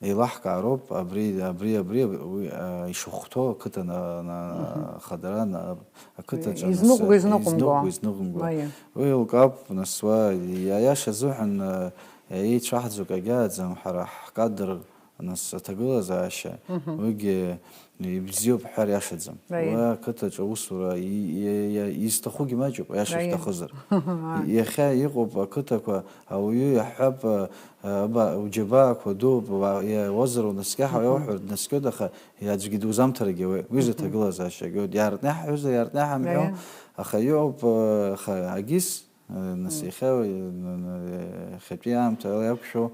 еилаҳкаароуп, абри, абри, абри, уи, а, ишахәҭоу ақыҭа на-, на-, Мгм. хадара на-, ақыҭаҿы Изныҟәго, нас, изныҟәымго. изныҟәго, изныҟәымго. Аиеи. Уи еилкаап, нас, уа, иа-, аиаша азыҳәан, а, еицәаҳӡо акагьы ааӡам, ҳара ҳкадр, нас, аҭагылазаашьа, Мгм. уигьы ибзиоуп ҳҳәар иашаӡам. Аиеи. Уа ақыҭаҿы аусура и-, и-, и-, изҭахугьы маҷуп, аиаша Аиеи. шәҭахызар. Аиеи. Иахьа иҟоуп ақыҭақәа, ауаҩы иаҳҳәап, а, аба, уџьабаақәа дууп, уа-, иа-, уазар унаскьа ҳәа Мгм. иауҳәар, днаскьоит, аха аӡәгьы дузамҭаргьы ауеит. Уи Мгм. заҭагылазаашьагьы ауеит. Иаартны иаҳҳәозар, иаартны иҳамҳәо, Аиеи. аха иҟоуп, а, аха агьыс, а, нас Мгм. иахьа, а, н-, н-, иахьатәи аамҭала иақәшәо,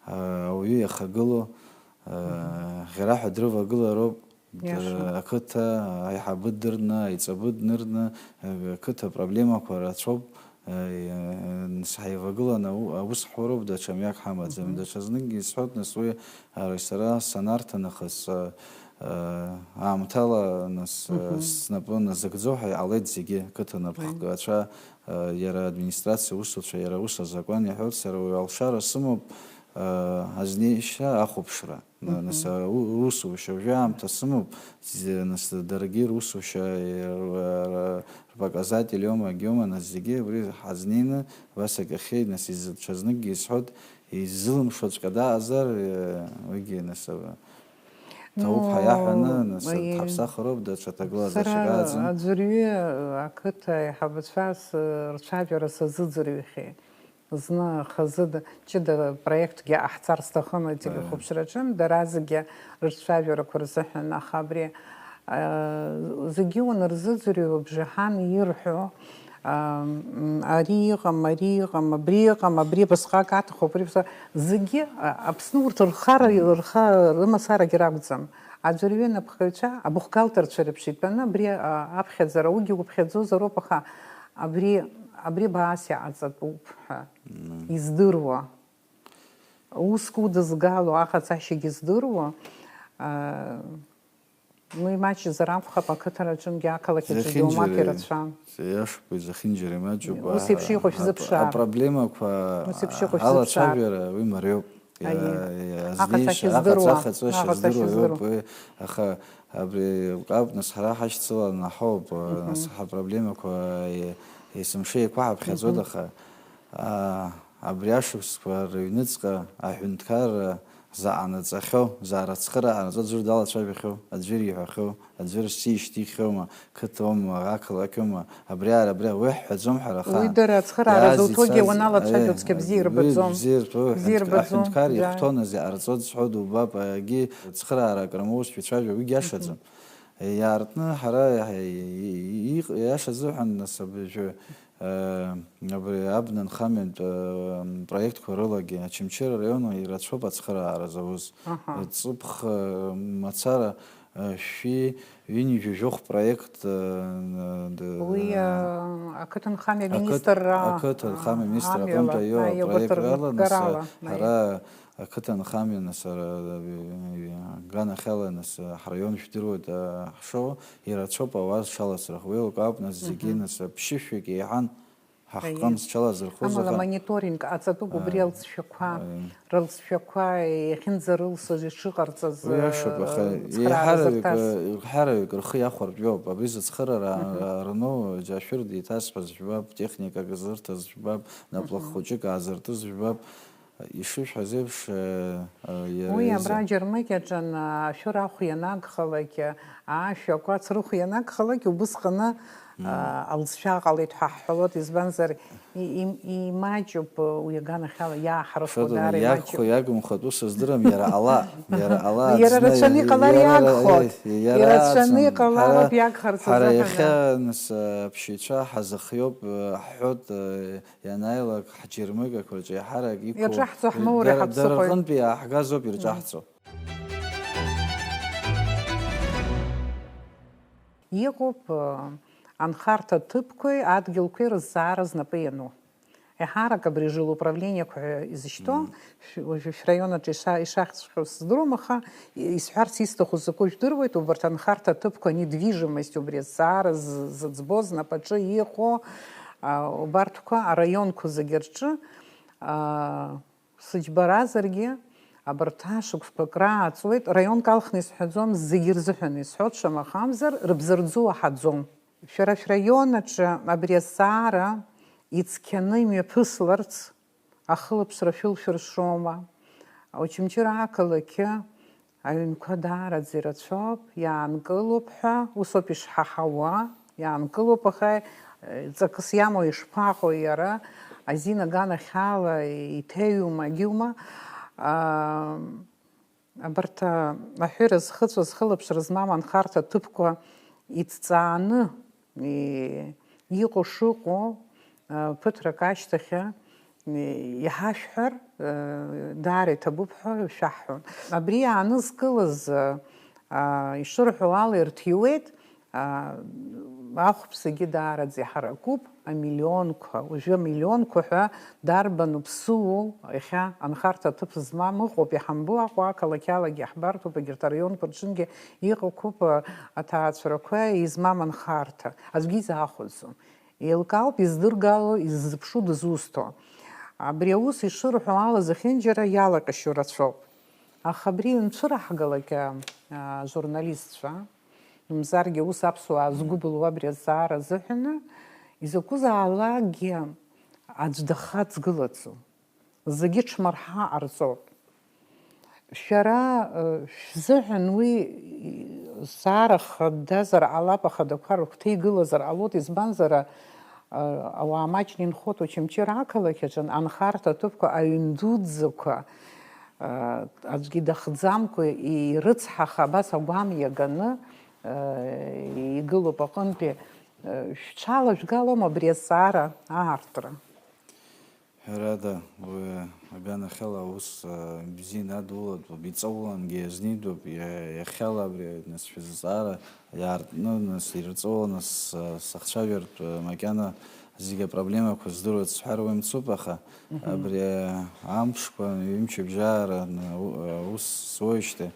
а, ауаҩы иахагылоу, а, Мгм. ӷьараҳәа дрывагылароуп. Иашоуп. Ақыҭа аиҳабы дырны, аиҵбы днырны, ақыҭа проблемақәа рацәоуп. Нас ҳаивагыланы ау-, аус ҳуроуп, даҽа мҩак ҳамаӡам. Мгм. Даҽазныкгьы исҳәоит, нас уи, ара, сара санарҭа нахыс, а, Аамҭала, нас, снапы назыгӡо ҳәа иҟалеит зегьы, қыҭа напхгацәа, иара администрациа усуцәа, иара ус азакәан иҳәоит, сара уи алшара сымоуп, азнеишьа ахәаԥшра, нас, аусушьа, уажәы аамҭа сымоуп, нас, даргьы русушьа, рпоказатель иоума, агьиоума, нас зегьы абри ҳазнеины, абас акахьеит, нас, даҽазныкгьы исҳәоит, иззылымшоҵәҟьа дааҟазар, уигьы, нас, ҭабуп ҳәа иаҳәаны, нас, дҳаԥсахроуп, даҽа ҭагылазаашьак аӡам. Аӡәырҩы ақыҭа аиҳабацәа рцәажәара сазыӡырҩхьеит. Зны хазы ҷыда проектгьы ҟаҳҵар сҭахын ателехәаԥшраҿы, дара зегьы рыҿцәажәарақәа рзыҳәан, аха абри зегьы уанырзыӡырҩуа, бжаҳан ирҳәо, ари иҟам, ари иҟам, абри иҟам, абри абасҟак аҭахуп, абри абасҟак, зегьы Аԥсны урҭ рхара, рхы рымацарагьы ракәӡам. Аӡәырҩы анапхгаҩцәа, абухгалтерцәа реиԥш итәаны, абри аԥхьаӡара, уигьы уԥхьаӡозароуп, аха абри, абри абас иҟаҵатәуп ҳәа издыруа, уск удызгало аҟаҵашьагьы здыруа, ну, имаҷзар акәхап, ақыҭараҿынгьы, ақалақь аҿы иумак ирацәан. Иашоуп, изахьынџьара имаҷуп. Ус еиԥш иҟоу шәзыԥшаар. Апроблемақәа, ус еиԥш иҟоу шәзыԥшаар. Алацәажәара уи мариоуп. Аиеи. Аҟаҵашьа здыруа, аҟаҵашьа здыруа иоуп уи, аха абри акәтап, нас, ҳара ҳашьцыланы ҳауп, нас ҳапроблемақәа есымша еиқәаҳаԥхьаӡоит, аха абри ашықәсқәа рыҩныҵҟа аҳәынҭқарра заҟа наҵахьоу, заҟа рыцхыраара наҵо аӡәыр далацәажәахьоу, аӡәыр иҳәахьоу, аӡәыр сишьҭихьоума, қыҭоума, ақалақьоума, абри ара, абри ара, уи ҳҳәаӡом ҳара ахаан. Уи дара ацхыраара зуҭогьы уаналацәажәо цқьа бзиа ирбаӡом. Бзиа ирбаӡом, бзиа ирбаӡом, аҳәынҭқар ихәҭоунази ҟарҵо дызҳәо дубап, егьи цхыраара акрымоу ус шәицәажәо, уигьы иашаӡам. Иаартны ҳара иаҳ-, и-, и-, иҟ-, иашазыҳәан, нас, абыржәы, э, абри абна нхамҩантә, э, проектқәа рылагьы Очамчыра араион ирацәоуп ацхыраара зауз. Аҳа. Ҵыԥх, э, мацара, э, шәи ҩынҩажәи жәохә проект, э, н-, д-, Уи, э, э, ақыҭанхамҩа ақыҭ-, министрра, ақыҭанхамҩа министр амҩала, аҟынтә аиу аиу апроект агәаҭаркарала, ала, нас, э, аиу. Ҳара Ақыҭанхамҩа, нас, ара, аганахьала, нас, ҳраион жәдыруеит, а, ҳшоу, ирацәоуп ауаа зҽалазырхуа. Еилкаауп, нас, зегьы, Мгм. нас, ԥшьышәҩык еиҳан ҳахҟан Аиеи. зҽалазырхәыз, Амала аха мониторинг ҟаҵатәуп убри А, алҵшәақәа, аиеи. рылҵшәақәа иахьынӡарылсыз, ишыҟарҵаз, Уи ашоуп, аха цхыраара еиҳараҩык, зырҭаз. еиҳараҩык рхы иахәартә иоуп. Абри зыцхырара Мгм. рну, џьашәыр деиҭасҳәаз жәбап, техникак зырҭаз жәбап, наплах Мгм. хәыҷык аазыртыз жәбап. Ишышәҳәаз еиԥш, э, э, иара Уи изы- абра Џьармыкьаҿы ан-, ашәыр ахә ианагхалак, ашә акәац рыхә ианагхалак, убысҟаны, Мм. а, алҵшәа ҟалеит ҳәа ҳҳәалоит, избанзар, и-, им-, имаҷуп, уи аганахьала иааҳарыхуа Шәыданы даара иагхо имаҷуп. иагымхо атәы сыздырам, иара ала, иара ала Иара аӡны рацәаны иҟалар иара ра-, иагхоит. э, иара Ирацәаны рацәаны. иҟалароуп Ҳара, иагхарц ҳара азыҳәан, иахьа, да. нас, э, аԥшьаҩцәа ҳазыхиоуп, э, ҳҳәоит, э, Ианааилак, ҳџьармыкьақәа рҿы еиҳарак иқәу Иаҿаҳҵо ҳмоур дара, иҳаԥсыхоит. дара рҟынтәи иааҳгазоуп ирҿаҳҵо. Иҟоуп, э, анхарҭа ҭыԥқәеи адгьылқәеи рызҵаара знапы иану. Еиҳарак абри жилуправлениақәа ҳәа изышьҭоу, Мм. шә-, уажәы шәраион аҿы иша-, ишахьӡҵәҟьоу сыздыруам, аха исҳәарц исҭаху закәу жәдыруеит, убарҭ анхарҭа ҭыԥқәа, недвижимость, убри азҵаара з-, зыӡбо, знапаҿы иҟоу, а, убарҭқәа араионқәа зегьы рҿы, а, сыџьбаразаргьы, абарҭ ашықәсқәа акрааҵуеит, раионк алхны исҳәаӡом, зегьы рзыҳәан исҳәоит, шамахамзар, рыбзарӡу аҳаӡом. Шәара шәраион аҿы абри азҵаара ицқьаны имҩаԥысларц, ахылаԥшра шәылшәыршома? Очамчыра ақалақьы аҩнқәа даараӡа ирацәоуп, иаанкылоуп ҳәа, усоуп ишҳаҳауа, иаанкылоуп, аха, э, ҵакыс иамоу ишԥаҟоу иара, азин аганахьала иҭеиума, агьиума? Аа, Абарҭ, а, аҳәира зхыҵуаз, хылаԥшра змам анхарҭа ҭыԥқәа иҭҵааны, и-, иҟоу шыҟоу, а, ԥыҭрак ашьҭахь, а, и-, иҳашәҳәар, а, даара иҭабуп ҳәа шәаҳҳәон. Абри аанызкылаз, а, а, ишырҳәо ала ирҭиуеит, Ахәԥсагьы даараӡа иҳаракуп, амиллионқәа, уажәы амиллионқәа ҳәа дарбану ԥсуоу, иахьа анхарҭа аҭыԥ змам ыҟоуп, иҳамбо Аҟәа ақалақь алагьы иаҳбарҭоуп, егьырҭ араионқәа рҿынгьы иҟақәоуп аҭаацәарақәа измам анхарҭа, аӡәгьы изаахәаӡом. Еилкаауп издыргало, иззыԥшу дызусҭо. Абри аус ишырҳәо ала зехьынџьара иалаҟьашьо рацәоуп. Аха абри инцәыраҳгалак, а, ажурналистцәа, мамзаргьы ус аԥсуаа згәы былуа абри азҵаара азыҳәаны, изакәызаалакгьы аӡә дахаҵгылаӡом. Зегьы ҽмырҳа ҟарҵоит. Шәара, э, шәзыҳәан уи, э, зҵаара хадазар ҟалап, ахадақәа рыгәҭа игылазар ҟалоит, избанзар, э, ауаа маҷны инхоит Очамчыра ақалақь аҿы анхарҭа аҭыԥқәа, аҩн дуӡӡақәа, э, аӡәгьы дахӡамкәа ирыцҳаха, абас агәам иаганы, э, игылоуп аҟынтәи. Э, шәҽалажәгалома абри азҵаара аартра? Ҳәарада, уи аганахьала аус, а, бзианы адулатәуп, иҵаулангьы иазнидоуп, иа-, иахьала абри, нас, шәызҵаара иаартны, нас, ирҵауланы с-, сахцәажәартә, а, макьана зегь апроблемақәа здыруа сҳәар уаҩ мцуп, аха абри, а, амшқәа, ҩымчыбжьаара, н-, у-, а, ус суеижьҭеи,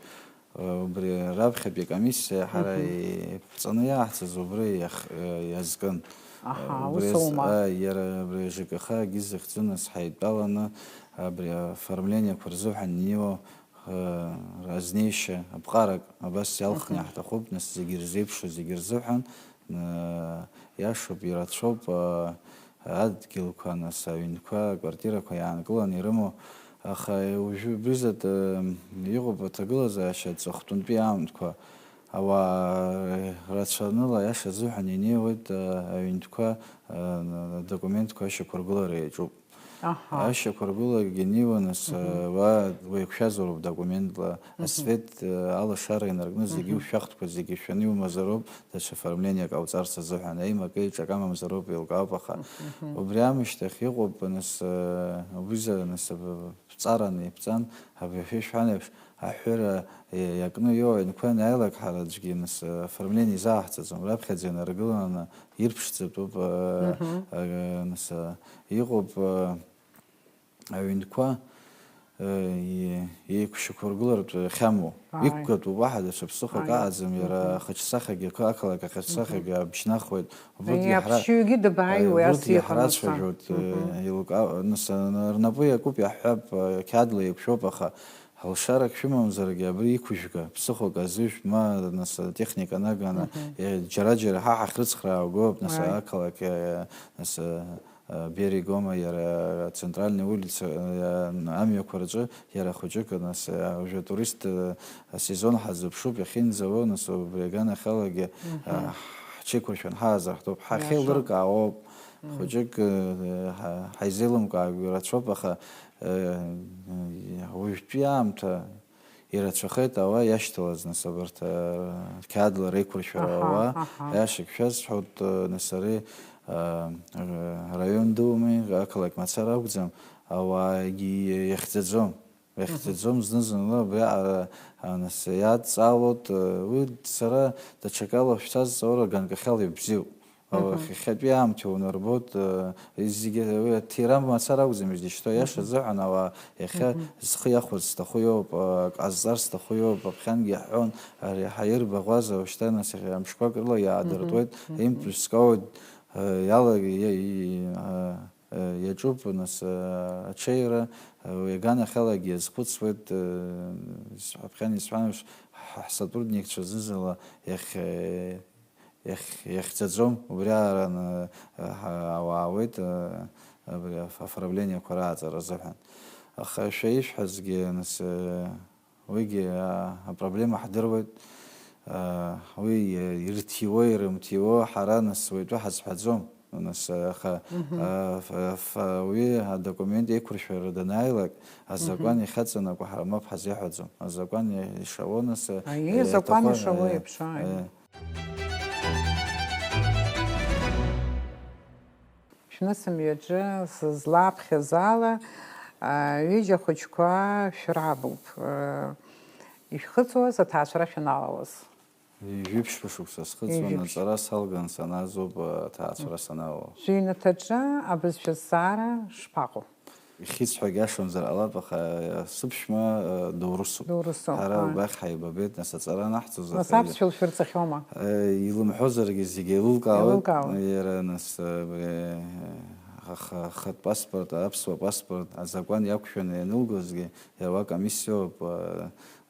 Убри раԥхьатәи акомиссиа ҳара Мгм. иԥҵаны иааҳҵаз убри иах-, иазкын. Аҳа, Убри ус аз-, аума? а, иара абри Ж К Х-гьы захьӡу нас ҳаидтәаланы абри аоформлениақәа рзыҳәан инеиуа, э, азнеишьа аԥҟарак абас иалхны Мгм. иаҳҭахуп, нас зегьы ирзеиԥшу зегьы рзыҳәан, э, иашоуп, ирацәоуп, э, адгьылқәа, нас аҩнқәа, аквартирақәа иаанкыланы ирымоу, аха уажәы убризатә, э, иҟоуп аҭагылазаашьа аҵыхәтәантәи аамҭқәа. Ауаа рацәаныла, аиаша азыҳәан, инеиуеит, э, аҩнқәа, э, адокументқәа ашьақәыргылара иаҿуп. Аҳа. Ашьақәыргыларагьы анеиуа, нас, Мгм. э, уа уеиқәшәазароуп документла, Мгм. асвет, э, алашара инаркны зегьы Мгм. ушәахтәқәа зегьы шәаны иумазароуп, даҽа оформлениак ҟауҵарц азыҳәан, еимакы-еиҿак амамзароуп, еилкаауп, аха Мгм. убри аамышьҭахь иҟоуп, нас, э, убриза, нас, аб-, бҵараны иԥҵан, абри шәа ишәҳәан еиԥш, аҳәыра, э, иакны иоуа, инқәа ианааилак, ҳара аӡәгьы, нас, э, оформление изааҳҵаӡом, раԥхьаӡа инаргыланы ирԥшӡатәуп, э, Мгм. э, нас, э, иҟоуп, э, аҩнқәа, э, е-, еиқәшьақәыргылартә хьамоу. Ааи. Иқәгатәуп, уаҳа даҽа ԥсыхәак Ааи. аҟаӡам, иара Мгм. ахаҿсахьагьы, ақы-, ақалақь ахаҿсахьагьы Мгм. абжьнахуеит. Убырҭгьы Ари ҳара, аԥшьҩгьы дабаиуеи, аи, ас убырҭгьы иҟанаҵәа? ҳрацәажәоит, э, Мгм. еилкаа-, нас, э, рнапы иакуп, иаҳҳәап, э, қьаадла еиқәшәоуп, аха алшарак шәымамзаргьы абри иқәыжәга, ԥсыхәак азыжә, ма, нас, атехника наганы, Мгм. э, џьара-џьара ҳа ҳахьрыцхраауа гылоуп, нас, Ааи. ақалақь, э, нас, э, Бери Гома, иара Центральная улица, э, амҩақәа рҿы, иара хәыҷык, нас, э, уажәы атурист, э, асезон ҳазыԥшуп, иахьынӡауа, нас, убри аганахьалагьы, Мгм. э, ҳҽеиқәыршәан ҳаазар ҳтәуп, Иашоуп. ҳахьеилыркаауоуп, Мгм. хәыҷык, э, ҳа-, ҳаизеилымкаауа рацәоуп, аха, э, уажәтәи аамҭа ирацәахеит ауаа иашьҭалаз, нас, абарҭ, э, қьаадла реиқәыршәара Аҳа, ауаа, аҳа. Аиаша шәасҳәоит, э, нас, ари, э, э, араион думи, ақалақь мацара акәӡам, ауаагьы иахьӡаӡом, иахьӡаӡом, Мгм. зны-зынла абриаҟара, а, нас, иадҵаалоит, э, уи сара даҽакала шәсазҵаауа ганкахьала ибзиоуп. Мгм. Иахьатәи аамҭа унарбоит, э, зегьы, уи аҭира мацара акәӡам издышьҭоу, аиаша Мгм. азыҳәан ауаа иахьа Мгм. зхы иахәарц зҭаху иоуп, э, ҟазҵар зҭаху иоуп, аԥхьангьы иаҳҳәон, ари ҳаирбаӷәаза, уажәшьҭа, нас, иахьа мшқәак рыла иаадыртуеит, Мгм. Мгм. импульс зкауеит, э, иала-, иа-, и-, а, э, иаҿуп, нас, э, аҽеира, э, уи аганахьалагьы иазхәыцуеит, э, исҳәа-, ԥхьан исҳәан еиԥш, ҳ-, ҳсотрудникцәа зны-зынла иахь, э, Иахь-, иахьӡаӡом, убри аараны, э, ҳа-, ауаа ауеит, э, абри аф-, аф-, оформлениақәа рааҵара азыҳәан. Аха шәа ишәҳәазгьы, нас, э, уигьы, а, апроблема ҳдыруеит. Э, уи, э, ирҭиуа, ирымҭиуа ҳара, нас, уаҩтәы ҳазҳәаӡом. Нас, э, аха, Мгм. э, ф-, ф-, уи адокумент еиқәыршәара данааилак, азакәан Мгм. иахьаҵанакуа ҳара мап ҳазеиҳәаӡом. Азакәан ишауа, нас, э, Аиеи, азакәан иаҭаху, ишауа э, еиԥш, ааи. э, Шәнысымҩаҿы сызлаԥхьаз ала, а, ҩыџьа хәыҷқәа шәрабуп, а, ишәхыҵуаз, аҭаацәара шәаналалаз. Ҩажәиԥшьба шықәса схыҵуан, ҩажәиԥшь- аҵара салган санаазоуп, аҭаацәара саналоу. Шәыҩнаҭаҿы абызшәа зҵаара шԥаҟоу? Ихьыӡ ҳәа иашамзар ҟалап, аха сыԥшәма доурысуп. Доурысуп, Ҳара ааи. Убахь ҳаибабеит, нас аҵара анаҳҵоз Нас аха аԥсшәа лшәырҵахьоума? Илымҳәозаргьы зегьы еилылкаауеит. Еилылкаауеит. Иара нас абри аха-, ахатә паспорт, аԥсуа паспорт азакәан иақәшәаны ианылгозгьы, иара уа комиссиоуп,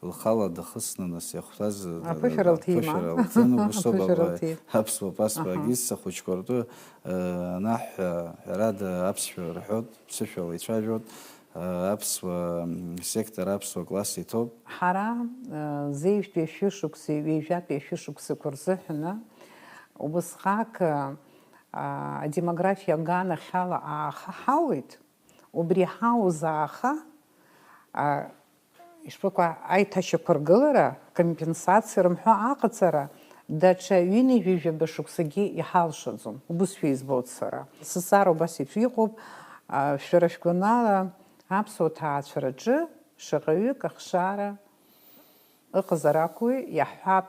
лхала дахысны, нас иахәҭаз Аԥышәара лҭима? Аԥышәара лҭын, ус ауп, Аԥышәара лҭиит. Аԥсуа паспорт Аҳа. Агьиз сахәыҷқәа ртәы, э, анаҳәа, ҳәарада, аԥсшәа рҳәоит, ԥсышәала ицәажәоит, э, аԥсуа, м, сектор аԥсуа класс иҭоуп. Ҳара, э, зеижәтәи ашәышықәсеи ҩажәатәи ашәышықәсақәа рзыҳәаны убысҟак, э, адемографиа аганахьала аахаҳауеит. Убри ҳаузааха, а, ишԥыкәу, аиҭашьақәыргылара, компенсациа рымҳәо аҟаҵара, даҽа ҩынҩажәижәаба шықәсагьы иҳалшаӡом, убысшәа избоит сара. Сызҵаара убас еиԥш иҟоуп, а, шәара шәгәанала, аԥсуа ҭаацәараҿы шаҟаҩык ахшара ыҟазар акәу, иаҳҳәап,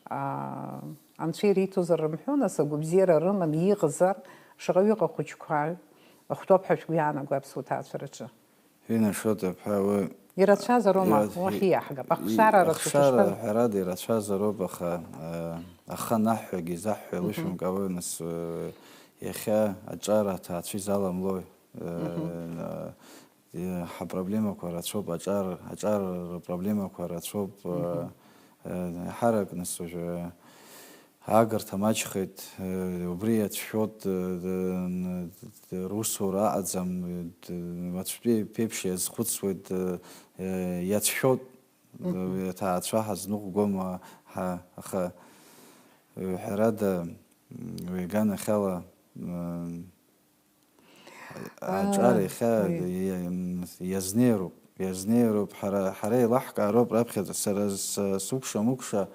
аа, анцәа ириҭозар рымҳәо, нас агәабзиара рыманы иҟазар, шаҟаҩык ахәыҷқәа рхәҭоуп ҳәа шәгәы иаанагои аԥсуа ҭаацәараҿы? Ина Шоҭа-ԥҳа уи Ирацәазароума, ира-, уахь ииаҳгап, ахшара рацәа ахшара шышәтәым? Ҳәарада ирацәазароуп, аха, э, аха наҳҳәагьы заҳҳәа Мгм. Илышәымкаауеи, нас, э, иахьа аҿар аҭаацәа изаламлои? Э, Мгм. э, Ҳапроблемақәа рацәоуп, аҿар, аҿар рпроблемақәа рацәоуп. Мгм. Э, ҳарак, нас, уажәы аагарҭа маҷхеит, э, убри иацәшәоит, э, д-, д-, русура аҟаӡам, д-, уаҵәтәи ԥеиԥш иазхәыцуеит, э, э, иацәшәоит, Мгм. Э, аҭаацәа ҳазныҟәгома, ҳа, аха, э, ҳәарада, м, уи аганахьала, м, Аҿар Аа, иахьа уи. иа-, м, иазнеироуп, иазнеироуп, ҳара, ҳара еилаҳкаароуп раԥхьаӡа, сара с-, сукәша-мыкәша,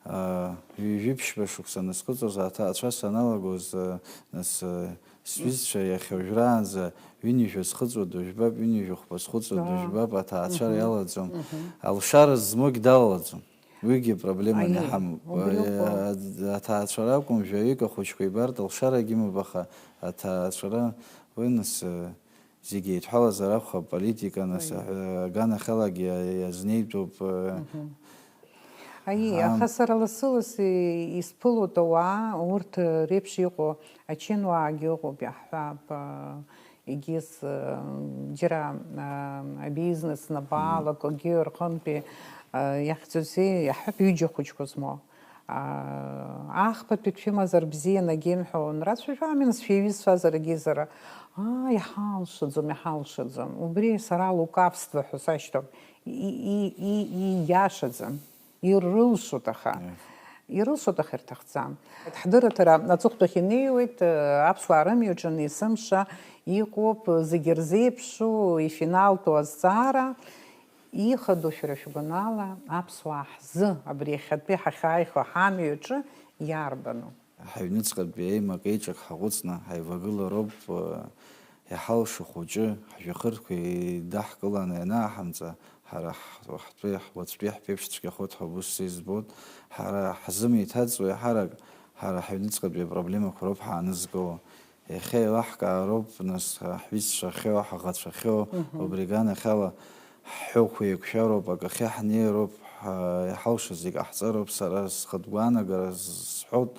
аа, ҩажәи ԥшьба шықәса анысхыҵуаз, аҭаацәа саналагоз, аа, нас, аа, сҩызцәа иахьа уажәраанӡа ҩынҩажәа схыҵуа дыжәбап, ҩынҩажәа хәба схыҵуа Аа. дыжәбап, аҭаацәа Мгм. иалаӡом. Мгм. Алшара змоугь далалаӡом. Уигьы проблеманы Аиеи, иҳамоуп. убри Уи, ауп. а, аҭаацәара акәым, жәаҩык ахәыҷқәа ибартә алшарагьы имоуп, аха аҭаацәара уи нас, э, зегьы еидҳәалазар акәхап, политика нас, Аиеи. аҳәа-, аганахьалагьы иазнеитәуп, э, Мгм. Аиеи, ҳам- аха сара лассы-лассы исԥылоит ауаа, урҭ, э, реиԥш иҟоу ачынуаагьы ыҟоуп, иаҳҳәап, э, егьыс, э, џьара, э, абизнес напы Мм. алакуагьы рҟынтәи, э, иахьӡузеи, иаҳҳәап, ҩыџьа хәыҷқәа змоу. Аа, ахԥатәи дшәымазар бзиан, агьимҳәо, анрацәажәо, аминс шәеиҩызцәазар агьизар, аа, иҳалшаӡом, иҳалшаӡом. Убри сара лукавство ҳәа сашьҭоуп. И, и, и, и, ииашаӡам. Ирылшоит аха. Yes. Ирылшоит аха ирҭахӡам. Ҳдырраҭара аҵыхәтәахь инеиуеит, э, аԥсуаа рымҩаҿы есымша иҟоуп, зегьы рзеиԥшу, ифиналтәу азҵаара, ихадоу шәара шәгәанала аԥсуаа ҳзы, абри иахьатәи ҳахьааихо ҳамҩаҿы иарбану? Ҳаҩныҵҟатәи еимак-еиҿак ҳаҟәыҵны ҳаивагылароуп, э, иҳалшо хәыҷы ҳжәҩахырқәа еидаҳкыланы ианааҳамҵа, ҳара ҳ-, ҳтәи, ҳуаҵәтәи ҳԥеиԥш цәгьахоит ҳәа ус сызбоит. Ҳара ҳзымеиҭаҵуа еиҳарак ҳара ҳаҩныҵҟатәи апроблемақәа роуп ҳаанызкыло. Иахьа еилаҳкаароуп, нас, ҳҩызцәахьоу, ҳаӷацәахьоу, Мгм. убри аганахьала ҳҳәоуқәа еиқәшәароуп, акахьы ҳнеироуп, ҳа-, иҳалшо зегь ҟаҳҵароуп, сара схатә гәаанагара сҳәоит,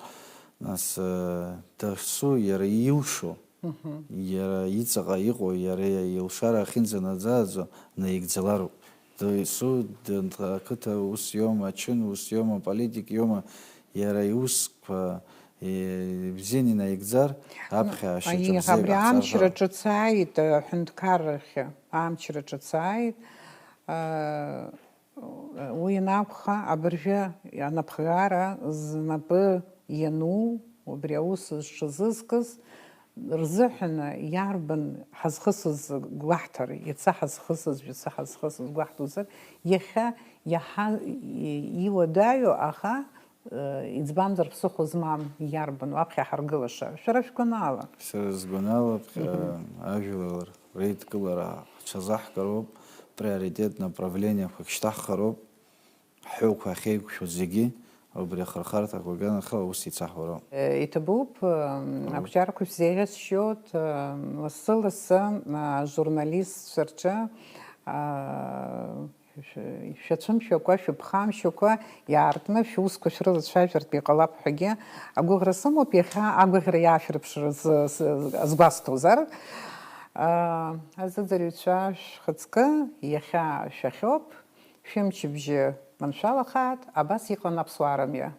нас, э, дасу иара илшо, Мгм. иара иҵаҟа иҟоу, иара илшара ахьынӡанаӡааӡо наигӡалароуп. Дасу, д-, ақыҭа ус иоума, ачын ус иоума, аполитик иоума, иара иусқәа, э, ибзианы инаигӡар, аԥхьа Аиеи, ашьаҿа бзиа абри иҟаҳҵар ҳәа. Амчра ҿыц ааит, э, аҳәынҭқаррахьы, амчра ҿыц ааит, э, уи ианакәха, абыржәы анапхгара знапы иану, убри аус зҽазызкыз, рзыҳәан иарбан ҳазхысыз гәаҳҭар, иацы ҳазхысыз, жәацы ҳазхысыз гәаҳҭозар, иахьа иаҳа и-, иуадаҩу, аха, э, иӡбамзар ԥсыхәа змам иарбан уаԥхьа ҳаргылаша? Шәара шәгәанала. Сара сгәанала, ԥхьа Мгм. ажәлар реидкылара ҳҽазаҳкыроуп, приоритет направлениақәак шьҭаҳхароуп. Ҳҳәоуқәа ахьеиқәшәо зегьы, Убри ахырхарҭақәа аганахьала аус еицаҳуароуп. Иҭабуп, ақәҿиарақәа шәзеиӷьасшьоит, лассы-лассы ажурналистцәа рҿы шәацәымшәакәа, шәыԥхамшьакәа иаартны шәусқәа шәрылацәажәартә иҟалап ҳәагьы агәыӷра сымоуп, иахьа агәаӷьра иаашәырԥшыр азгәасҭозар. Азыӡырҩцәа шәхаҵкы иахьа шәахьоуп, шәымчыбжьы маншәалахааит, абас иҟан аԥсуаа рымҩа.